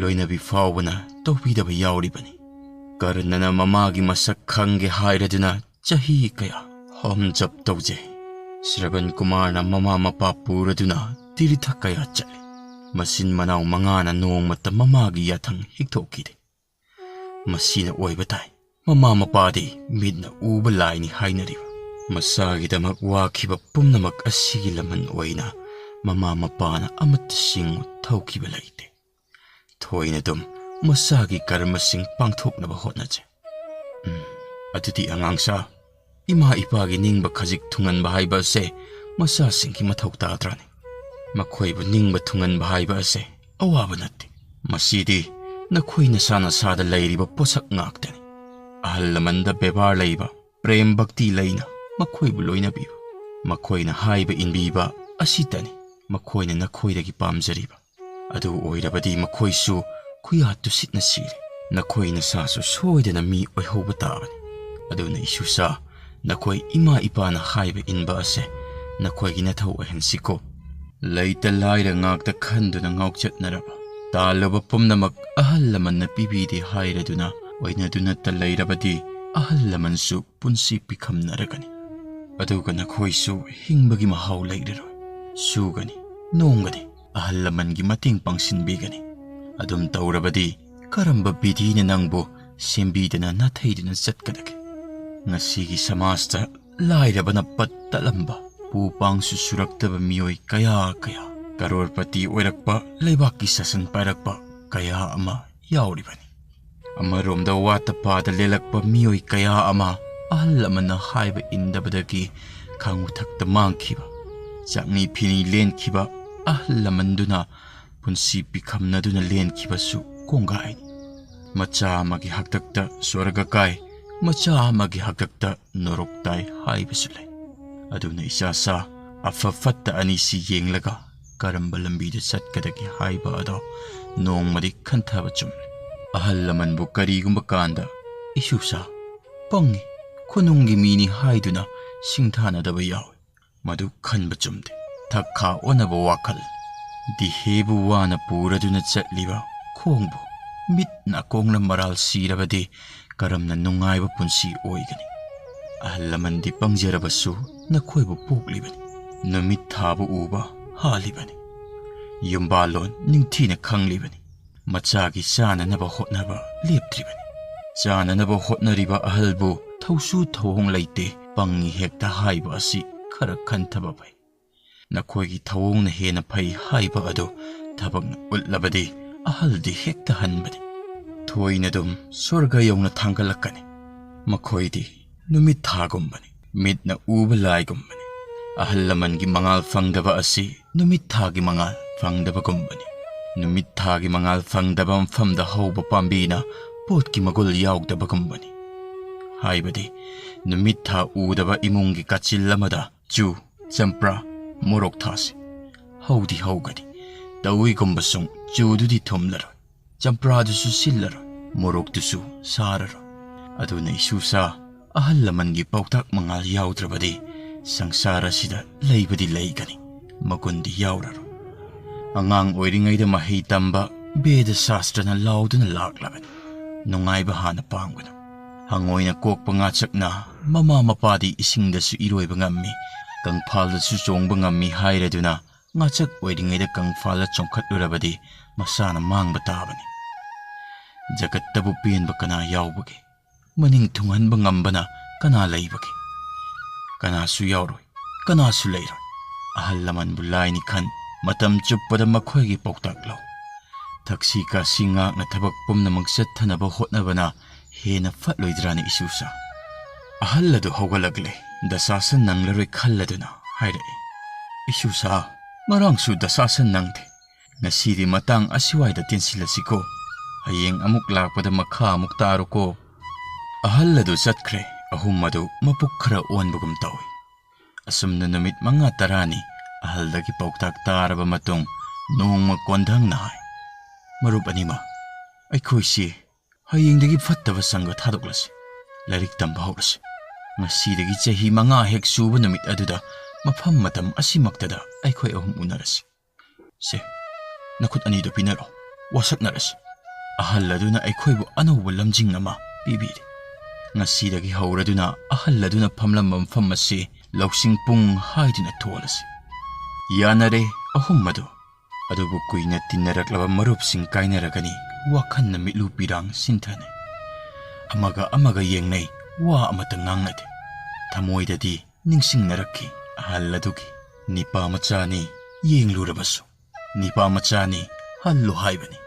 ꯂꯣꯏꯅꯕꯤ ꯐꯥꯎꯕꯅ ꯇꯧꯕꯤꯗꯕ ꯌꯥꯎꯔꯤꯕꯅꯤ꯫ ꯀꯔꯅꯅ ꯃꯃꯥꯒꯤ ꯃꯁꯛ ꯈꯪꯒꯦ ꯍꯥꯏꯔꯗꯨꯅ ꯆꯍꯤ ꯀꯌꯥ ꯍꯣꯝ ꯖꯞ ꯇꯧꯖꯩ꯫ ꯁ꯭ꯔꯕꯟ ꯀꯨꯃꯥꯔꯅ ꯃꯃꯥ ꯃꯄꯥ ꯄꯨꯔꯗꯨꯅ ꯇꯤꯔꯊ ꯀꯌꯥ ꯆꯠꯂꯤ꯫ ꯃꯆꯤꯟ ꯃꯅꯥꯎ ꯃꯉꯥꯅ ꯅꯣꯡꯃꯇ ꯃꯃꯥꯒꯤ ꯌꯥꯊꯪ ꯍꯤꯛꯊꯣꯛꯈꯤꯗꯦ꯫ ꯃꯁꯤꯅ ꯑꯣꯏꯕ ꯇꯥꯏ꯫ ꯃꯃꯥ ꯃꯄꯥꯗꯤ ꯃꯤꯠꯅ ꯎꯕ ꯂꯥꯏꯅꯤ ꯍꯥꯏꯅꯔꯤꯕ꯫ ꯃꯆꯥꯒꯤꯗꯃꯛ ꯋꯥꯈꯤꯕ ꯄꯨꯝꯅꯃꯛ ꯑꯁꯤꯒꯤ ꯂꯃꯟ ꯑꯣꯏꯅ ꯃꯃꯥ ꯃꯄꯥꯅ ꯑꯃꯠꯇ ꯁꯤꯡꯉꯨ ꯊꯧꯈꯤꯕ ꯂꯩꯇꯦ꯫ ꯊꯣꯏꯅ ꯑꯗꯨꯝ ꯃꯆꯥꯒꯤ ꯀꯔꯃꯁꯤꯡ ꯄꯥꯡꯊꯣꯛꯅꯕ ꯍꯣꯠꯅꯖꯩ꯫ ꯎꯝ, ꯑꯗꯨꯗꯤ ꯑꯉꯥꯡꯁꯥ, ꯏꯃꯥ ꯏꯄꯥꯒꯤ ꯅꯤꯡꯕ ꯈꯖꯤꯛ ꯊꯨꯡꯍꯟꯕ ꯍꯥꯏꯕ ꯑꯁꯦ ꯃꯆꯥꯁꯤꯡꯒꯤ ꯃꯊꯧ ꯇꯥꯗ꯭ꯔꯅꯤ? ꯃꯈꯣꯏꯕꯨ ꯅꯤꯡꯕ ꯊꯨꯡꯍꯟꯕ ꯍꯥꯏꯕ ꯑꯁꯦ ꯑꯋꯥꯕ ꯅꯠꯇꯦ꯫ ꯃꯁꯤꯗꯤ ꯅꯈꯣꯏ ꯅꯁꯥ ꯅꯁꯥꯗ ꯂꯩꯔꯤꯕ ꯄꯣꯠꯁꯛ ꯉꯥꯛꯇꯅꯤ꯫ ꯑꯍꯜ ꯂꯃꯟꯗ ꯕꯦꯕꯥꯔ ꯂꯩꯕ, ꯄ꯭ꯔꯦꯝ ꯚꯛꯇꯤ ꯂꯩꯅ ꯃꯈꯣꯏꯕꯨ ꯂꯣꯏꯅꯕꯤꯌꯨ꯫ ꯃꯈꯣꯏꯅ ꯍꯥꯏꯕ ꯏꯟꯕꯤꯕ ꯑꯁꯤꯇꯅꯤ ꯃꯈꯣꯏꯅ ꯅꯈꯣꯏꯗꯒꯤ ꯄꯥꯝꯖꯔꯤꯕ꯫ ꯑꯗꯨ ꯑꯣꯏꯔꯕꯗꯤ ꯃꯈꯣꯏꯁꯨ ꯈꯨꯌꯥ ꯇꯨꯁꯤꯠꯅ ꯁꯤꯔꯦ꯫ ꯅꯈꯣꯏ ꯅꯁꯥꯁꯨ ꯁꯣꯏꯗꯅ ꯃꯤ ꯑꯣꯏꯍꯧꯕ ꯇꯥꯕꯅꯤ꯫ ꯑꯗꯨꯅ ꯏꯁꯨꯁꯥ, ꯅꯈꯣꯏ ꯏꯃꯥ ꯏꯄꯥꯅ ꯍꯥꯏꯕ ꯏꯟꯕ ꯑꯁꯦ ꯅꯈꯣꯏꯒꯤ ꯅꯊꯧ ꯑꯣꯏꯍꯟꯁꯤꯀꯣ꯫ ꯂꯩꯇ ꯂꯥꯏꯔ ꯉꯥꯛꯇ ꯈꯟꯗꯨꯅ ꯉꯥꯎꯆꯠꯅꯔꯕ, ꯇꯥꯜꯂꯨꯕ ꯄꯨꯝꯅꯃꯛ ꯑꯍꯜ ꯂꯃꯟꯅ ꯄꯤꯕꯤꯗꯦ ꯍꯥꯏꯔꯗꯨꯅ ꯑꯣꯏꯅꯗꯨꯅꯇ ꯂꯩꯔꯕꯗꯤ ꯑꯍꯜ ꯂꯃꯟꯁꯨ ꯄꯨꯟꯁꯤ ꯄꯤꯈꯝꯅꯔꯒꯅꯤ꯫ ꯑꯗꯨꯒ ꯅꯈꯣꯏꯁꯨ ꯍꯤꯡꯕꯒꯤ ꯃꯍꯥꯎ ꯂꯩꯔꯔꯣꯏ꯫ ꯁꯨꯒꯅꯤ, ꯅꯣꯝꯒꯅꯤ, ꯑꯍꯜ ꯂꯃꯟꯒꯤ ꯃꯇꯦꯡ ꯄꯥꯡꯁꯤꯟꯕꯤꯒꯅꯤ꯫ ꯑꯗꯨꯝ ꯇꯧꯔꯕꯗꯤ ꯀꯔꯝꯕ ꯕꯤꯙꯤꯅ ꯅꯪꯕꯨ ꯁꯦꯝꯕꯤꯗꯅ ꯅꯥꯊꯩꯗꯨꯅ ꯆꯠꯀꯗꯒꯦ? ꯉꯁꯤꯒꯤ ꯁꯃꯥꯖꯇ ꯂꯥꯏꯔꯕꯅ ꯄꯠ ꯇꯠꯂꯝꯕ, ꯄꯨ ꯄꯥꯡꯁꯨ ꯁꯨꯔꯛꯇꯕ ꯃꯤꯑꯣꯏ ꯀꯌꯥ ꯀꯌꯥ, ꯀꯔꯣꯔꯄꯇꯤ ꯑꯣꯏꯔꯛꯄ, ꯂꯩꯕꯥꯛꯀꯤ ꯁꯥꯁꯟ ꯄꯥꯏꯔꯛꯄ ꯀꯌꯥ ꯑꯃ ꯌꯥꯎꯔꯤꯕꯅꯤ꯫ ꯑꯃꯔꯣꯝꯗ ꯋꯥꯠꯇ ꯄꯥꯗ ꯂꯦꯜꯂꯛꯄ ꯃꯤꯑꯣꯏ ꯀꯌꯥ ꯑꯃ ꯑꯍꯜ ꯂꯃꯟꯅ ꯍꯥꯏꯕ ꯏꯟꯗꯕꯗꯒꯤ ꯈꯥꯡꯎ ꯊꯛꯇ ꯃꯥꯡꯈꯤꯕ, ꯆꯥꯛꯅꯤ ꯐꯤꯅꯤ ꯂꯦꯟꯈꯤꯕ ꯑꯍꯜ ꯂꯃꯟꯗꯨꯅ ꯄꯨꯟꯁꯤ ꯄꯤꯈꯝꯅꯗꯨꯅ ꯂꯦꯟꯈꯤꯕꯁꯨ ꯀꯣꯡꯒꯥꯏꯅꯤ꯫ ꯃꯆꯥ ꯑꯃꯒꯤ ꯍꯥꯛꯇꯛꯇ ꯁ꯭ꯋꯔꯒ ꯀꯥꯏ, ꯃꯆꯥ ꯑꯃꯒꯤ ꯍꯥꯛꯇꯛꯇ ꯅꯣꯔꯣꯛ ꯇꯥꯏ ꯍꯥꯏꯕꯁꯨ ꯂꯩ꯫ ꯑꯗꯨꯅ ꯏꯆꯥꯁꯥ, ꯑꯐ ꯐꯠꯇ ꯑꯅꯤꯁꯤ ꯌꯦꯡꯂꯒ ꯀꯔꯝꯕ ꯂꯝꯕꯤꯗ ꯆꯠꯀꯗꯒꯦ ꯍꯥꯏꯕ ꯑꯗꯣ ꯅꯣꯡꯃꯗꯤ ꯈꯟꯊꯕ ꯆꯨꯝꯂꯦ꯫ ꯑꯍꯜ ꯂꯃꯟꯕꯨ ꯀꯔꯤꯒꯨꯝꯕ ꯀꯥꯟꯗ "ꯏꯁꯨꯁꯥ, ꯄꯪꯉꯤ, ꯈꯨꯅꯨꯡꯒꯤ ꯃꯤꯅꯤ" ꯍꯥꯏꯗꯨꯅ ꯁꯤꯡꯊꯥꯅꯗꯕ ꯌꯥꯎꯏ꯫ ꯃꯗꯨ ꯈꯟꯕ ꯆꯨꯝꯗꯦ꯫ ꯊꯛꯈꯥ ꯑꯣꯟꯅꯕ ꯋꯥꯈꯜ, ꯗꯤꯍꯦꯕꯨ ꯋꯥꯅ ꯄꯨꯔꯗꯨꯅ ꯆꯠꯂꯤꯕ ꯈꯣꯡꯕꯨ ꯃꯤꯠ ꯅꯥꯀꯣꯡꯅ ꯃꯔꯥꯜ ꯁꯤꯔꯕꯗꯤ ꯀꯔꯝꯅ ꯅꯨꯡꯉꯥꯏꯕ ꯄꯨꯟꯁꯤ ꯑꯣꯏꯒꯅꯤ? ꯑꯍꯜ ꯂꯃꯟꯗꯤ ꯄꯪꯖꯔꯕꯁꯨ ꯅꯈꯣꯏꯕꯨ ꯄꯣꯛꯂꯤꯕꯅꯤ꯫ ꯅꯨꯃꯤꯠ ꯊꯥꯕꯨ ꯎꯕ ꯍꯥꯜꯂꯤꯕꯅꯤ꯫ ꯌꯨꯝꯕꯥꯜꯂꯣꯟ ꯅꯤꯡꯊꯤꯅ ꯈꯪꯂꯤꯕꯅꯤ꯫ ꯃꯆꯥꯒꯤ ꯆꯥꯅꯅꯕ ꯍꯣꯠꯅꯕ ꯂꯦꯞꯇ꯭ꯔꯤꯕꯅꯤ꯫ ꯆꯥꯅꯅꯕ ꯍꯣꯠꯅꯔꯤꯕ ꯑꯍꯜꯕꯨ ꯊꯧꯁꯨ ꯊꯧꯑꯣꯡ ꯂꯩꯇꯦ, ꯄꯪꯉꯤ ꯍꯦꯛꯇ ꯍꯥꯏꯕ ꯑꯁꯤ ꯈꯔ ꯈꯟꯊꯕ ꯐꯩ꯫ ꯅꯈꯣꯏꯒꯤ ꯊꯧꯑꯣꯡꯅ ꯍꯦꯟꯅ ꯐꯩ ꯍꯥꯏꯕ ꯑꯗꯨ ꯊꯕꯛꯅ ꯎꯠꯂꯕꯗꯤ ꯑꯍꯜꯗꯤ ꯍꯦꯛꯇ ꯍꯟꯕꯅꯤ꯫ ꯊꯣꯏꯅꯗꯨꯝ ꯁ꯭ꯋꯔꯒ ꯌꯧꯅ ꯊꯥꯡꯒꯠꯂꯛꯀꯅꯤ꯫ ꯃꯈꯣꯏꯗꯤ ꯅꯨꯃꯤꯠ ꯊꯥꯒꯨꯝꯕꯅꯤ, ꯃꯤꯠꯅ ꯎꯕ ꯂꯥꯏꯒꯨꯝꯕꯅꯤ꯫ ꯑꯍꯜ ꯂꯃꯟꯒꯤ ꯃꯉꯥꯜ ꯐꯪꯗꯕ ꯑꯁꯤ ꯅꯨꯃꯤꯠ ꯊꯥꯒꯤ ꯃꯉꯥꯜ ꯐꯪꯗꯕꯒꯨꯝꯕꯅꯤ꯫ ꯅꯨꯃꯤꯠ ꯊꯥꯒꯤ ꯃꯉꯥꯜ ꯐꯪꯗꯕ ꯃꯐꯝꯗ ꯍꯧꯕ ꯄꯥꯝꯕꯤꯅ ꯄꯣꯠꯀꯤ ꯃꯒꯨꯟ ꯌꯥꯎꯗꯕꯒꯨꯝꯕꯅꯤ꯫ ꯍꯥꯏꯕꯗꯤ, ꯅꯨꯃꯤꯠ ꯊꯥ ꯎꯗꯕ ꯏꯃꯨꯡꯒꯤ ꯀꯥꯆꯤꯜ ꯑꯃꯗ ꯆꯨ, ꯆꯝꯄ꯭ꯔꯥ, ꯃꯣꯔꯣꯛ ꯊꯥꯁꯤ꯫ ꯍꯧꯗꯤ ꯍꯧꯒꯅꯤ, ꯇꯧꯏꯒꯨꯝꯕꯁꯨꯡ ꯆꯨꯗꯨꯗꯤ ꯊꯨꯝꯂꯔꯣꯏ, ꯆꯝꯄ꯭ꯔꯥꯗꯨꯁꯨ ꯁꯤꯜꯂꯔꯣꯏ, ꯃꯣꯔꯣꯛꯇꯨꯁꯨ ꯁꯥꯔꯔꯣꯏ꯫ ꯑꯗꯨꯅ ꯏꯁꯨꯁꯥ, ꯑꯍꯜ ꯂꯃꯟꯒꯤ ꯄꯥꯎꯇꯥꯛ ꯃꯉꯥꯜ ꯌꯥꯎꯗ꯭ꯔꯕꯗꯤ ꯁꯪꯁꯥꯔ ꯑꯁꯤꯗ ꯂꯩꯕꯗꯤ ꯂꯩꯒꯅꯤ, ꯃꯒꯨꯟꯗꯤ ꯌꯥꯎꯔꯔꯣꯏ꯫ ꯑꯉꯥꯡ ꯑꯣꯏꯔꯤꯉꯩꯗ ꯃꯍꯩ ꯇꯝꯕ ꯕꯦꯗ ꯁꯥꯁꯇ꯭ꯔꯅ ꯂꯥꯎꯗꯨꯅ ꯂꯥꯛꯂꯕꯅꯤ꯫ ꯅꯨꯡꯉꯥꯏꯕ ꯍꯥꯟꯅ ꯄꯥꯝꯒꯅꯨ꯫ ꯍꯪꯉꯣꯏꯅ ꯀꯣꯛꯄ ꯉꯥꯆꯛꯅ ꯃꯃꯥ ꯃꯄꯥꯗꯤ ꯏꯁꯤꯡꯗꯁꯨ ꯏꯔꯣꯏꯕ ꯉꯝꯃꯤ, ꯀꯪꯐꯥꯜꯗꯁꯨ ꯆꯣꯡꯕ ꯉꯝꯃꯤ ꯍꯥꯏꯔꯗꯨꯅ ꯉꯥꯆꯛ ꯑꯣꯏꯔꯤꯉꯩꯗ ꯀꯪꯐꯥꯜꯗ ꯆꯣꯡꯈꯠꯂꯨꯔꯕꯗꯤ ꯃꯁꯥꯅ ꯃꯥꯡꯕ ꯇꯥꯕꯅꯤ꯫ ꯖꯒꯠꯇꯕꯨ ꯄꯦꯟꯕ ꯀꯅꯥ ꯌꯥꯎꯕꯒꯦ? ꯃꯅꯤꯡ ꯊꯨꯡꯍꯟꯕ ꯉꯝꯕꯅ ꯀꯅꯥ ꯂꯩꯕꯒꯦ? ꯀꯅꯥꯁꯨ ꯌꯥꯎꯔꯣꯏ, ꯀꯅꯥꯁꯨ ꯂꯩꯔꯣꯏ꯫ ꯑꯍꯜ ꯂꯃꯟꯕꯨ ꯂꯥꯏꯅꯤ ꯈꯟ, ꯃꯇꯝ ꯆꯨꯞꯄꯗ ꯃꯈꯣꯏꯒꯤ ꯄꯥꯎꯇꯥꯛ ꯂꯧ꯫ ꯊꯛꯁꯤ ꯈꯥꯁꯤ ꯉꯥꯛꯅ ꯊꯕꯛ ꯄꯨꯝꯅꯃꯛ ꯆꯠꯊꯅꯕ ꯍꯣꯠꯅꯕꯅ ꯍꯦꯟꯅ ꯐꯠꯂꯣꯏꯗ꯭ꯔꯥꯅ ꯏꯁꯨꯁꯥ꯫ ꯑꯍꯜ ꯑꯗꯨ ꯍꯧꯒꯠꯂꯛꯂꯦ꯫ ꯗꯁꯥꯁꯟ ꯅꯪꯂꯔꯣꯏ ꯈꯜꯂꯗꯨꯅ ꯍꯥꯏꯔꯛꯏ꯫ ꯏꯁꯨꯁꯥ, ꯉꯔꯥꯡꯁꯨ ꯗꯁꯥꯁꯟ ꯅꯪꯗꯦ꯫ "ꯉꯁꯤꯗꯤ ꯃꯇꯥꯡ ꯑꯁꯤꯋꯥꯏꯗ ꯇꯦꯟꯁꯤꯜꯂꯁꯤꯀꯣ꯫ ꯍꯌꯦꯡ ꯑꯃꯨꯛ ꯂꯥꯛꯄꯗ ꯃꯈꯥ ꯑꯃꯨꯛ ꯇꯥꯔꯣꯀꯣ꯫" ꯑꯍꯜ ꯑꯗꯨ ꯆꯠꯈ꯭ꯔꯦ꯫ ꯑꯍꯨꯝ ꯑꯗꯨ ꯃꯄꯨꯛ ꯈꯔ ꯑꯣꯟꯕꯒꯨꯝ ꯇꯧꯏ꯫ ꯑꯁꯨꯝꯅ ꯅꯨꯃꯤꯠ ꯃꯉꯥ ꯇꯔꯥꯅꯤ ꯑꯍꯜꯗꯒꯤ ꯄꯥꯎꯇꯥꯛ ꯇꯥꯔꯕ ꯃꯇꯨꯡ, ꯅꯣꯡꯃ ꯀꯣꯟꯙꯪꯅ ꯍꯥꯏ, "ꯃꯔꯨꯞ ꯑꯅꯤꯃꯛ, ꯑꯩꯈꯣꯏꯁꯤ ꯍꯌꯦꯡꯗꯒꯤ ꯐꯠꯇꯕ ꯁꯪꯒ ꯊꯥꯗꯣꯛꯂꯁꯤ꯫ ꯂꯥꯏꯔꯤꯛ ꯇꯝꯕ ꯍꯧꯔꯁꯤ꯫ ꯉꯁꯤꯗꯒꯤ ꯆꯍꯤ ꯃꯉꯥ ꯍꯦꯛ ꯁꯨꯕ ꯅꯨꯃꯤꯠ ꯑꯗꯨꯗ ꯃꯐꯝ ꯃꯇꯝ ꯑꯁꯤꯃꯛꯇꯗ ꯑꯩꯈꯣꯏ ꯑꯍꯨꯝ ꯎꯅꯔꯁꯤ꯫ ꯁꯦ, ꯅꯈꯨꯠ ꯑꯅꯤꯗꯨ ꯄꯤꯅꯔꯣ, ꯋꯥꯁꯛꯅꯔꯁꯤ꯫" ꯑꯍꯜ ꯑꯗꯨꯅ ꯑꯩꯈꯣꯏꯕꯨ ꯑꯅꯧꯕ ꯂꯝꯖꯤꯡ ꯑꯃ ꯄꯤꯕꯤꯔꯤ꯫ ꯉꯁꯤꯗꯒꯤ ꯍꯧꯔꯗꯨꯅ ꯑꯍꯜ ꯑꯗꯨꯅ ꯐꯝꯂꯝꯕ ꯃꯐꯝ ꯑꯁꯤ ꯂꯧꯁꯤꯡ ꯄꯨꯡ ꯍꯥꯏꯗꯨꯅ ꯊꯣꯜꯂꯁꯤ꯫ ꯌꯥꯅꯔꯦ ꯑꯍꯨꯝ ꯑꯗꯨ꯫ ꯑꯗꯨꯕꯨ ꯀꯨꯏꯅ ꯇꯤꯟꯅꯔꯛꯂꯕ ꯃꯔꯨꯞꯁꯤꯡ ꯀꯥꯏꯅꯔꯒꯅꯤ ꯋꯥꯈꯜꯅ ꯃꯤꯠꯂꯨ ꯄꯤꯔꯥꯡ ꯁꯤꯟꯊꯅꯩ꯫ ꯑꯃꯒ ꯑꯃꯒ ꯌꯦꯡꯅꯩ, ꯋꯥ ꯑꯃꯠꯇ ꯉꯥꯡꯅꯗꯦ꯫ ꯊꯃꯣꯏꯗꯗꯤ ꯅꯤꯡꯁꯤꯡꯅꯔꯛꯈꯤ ꯑꯍꯜ ꯑꯗꯨꯒꯤ "ꯅꯤꯄꯥ ꯃꯆꯥꯅꯤ, ꯌꯦꯡꯂꯨꯔꯕꯁꯨ ꯅꯤꯄꯥ ꯃꯆꯥꯅꯤ, ꯍꯜꯂꯨ" ꯍꯥꯏꯕꯅꯤ꯫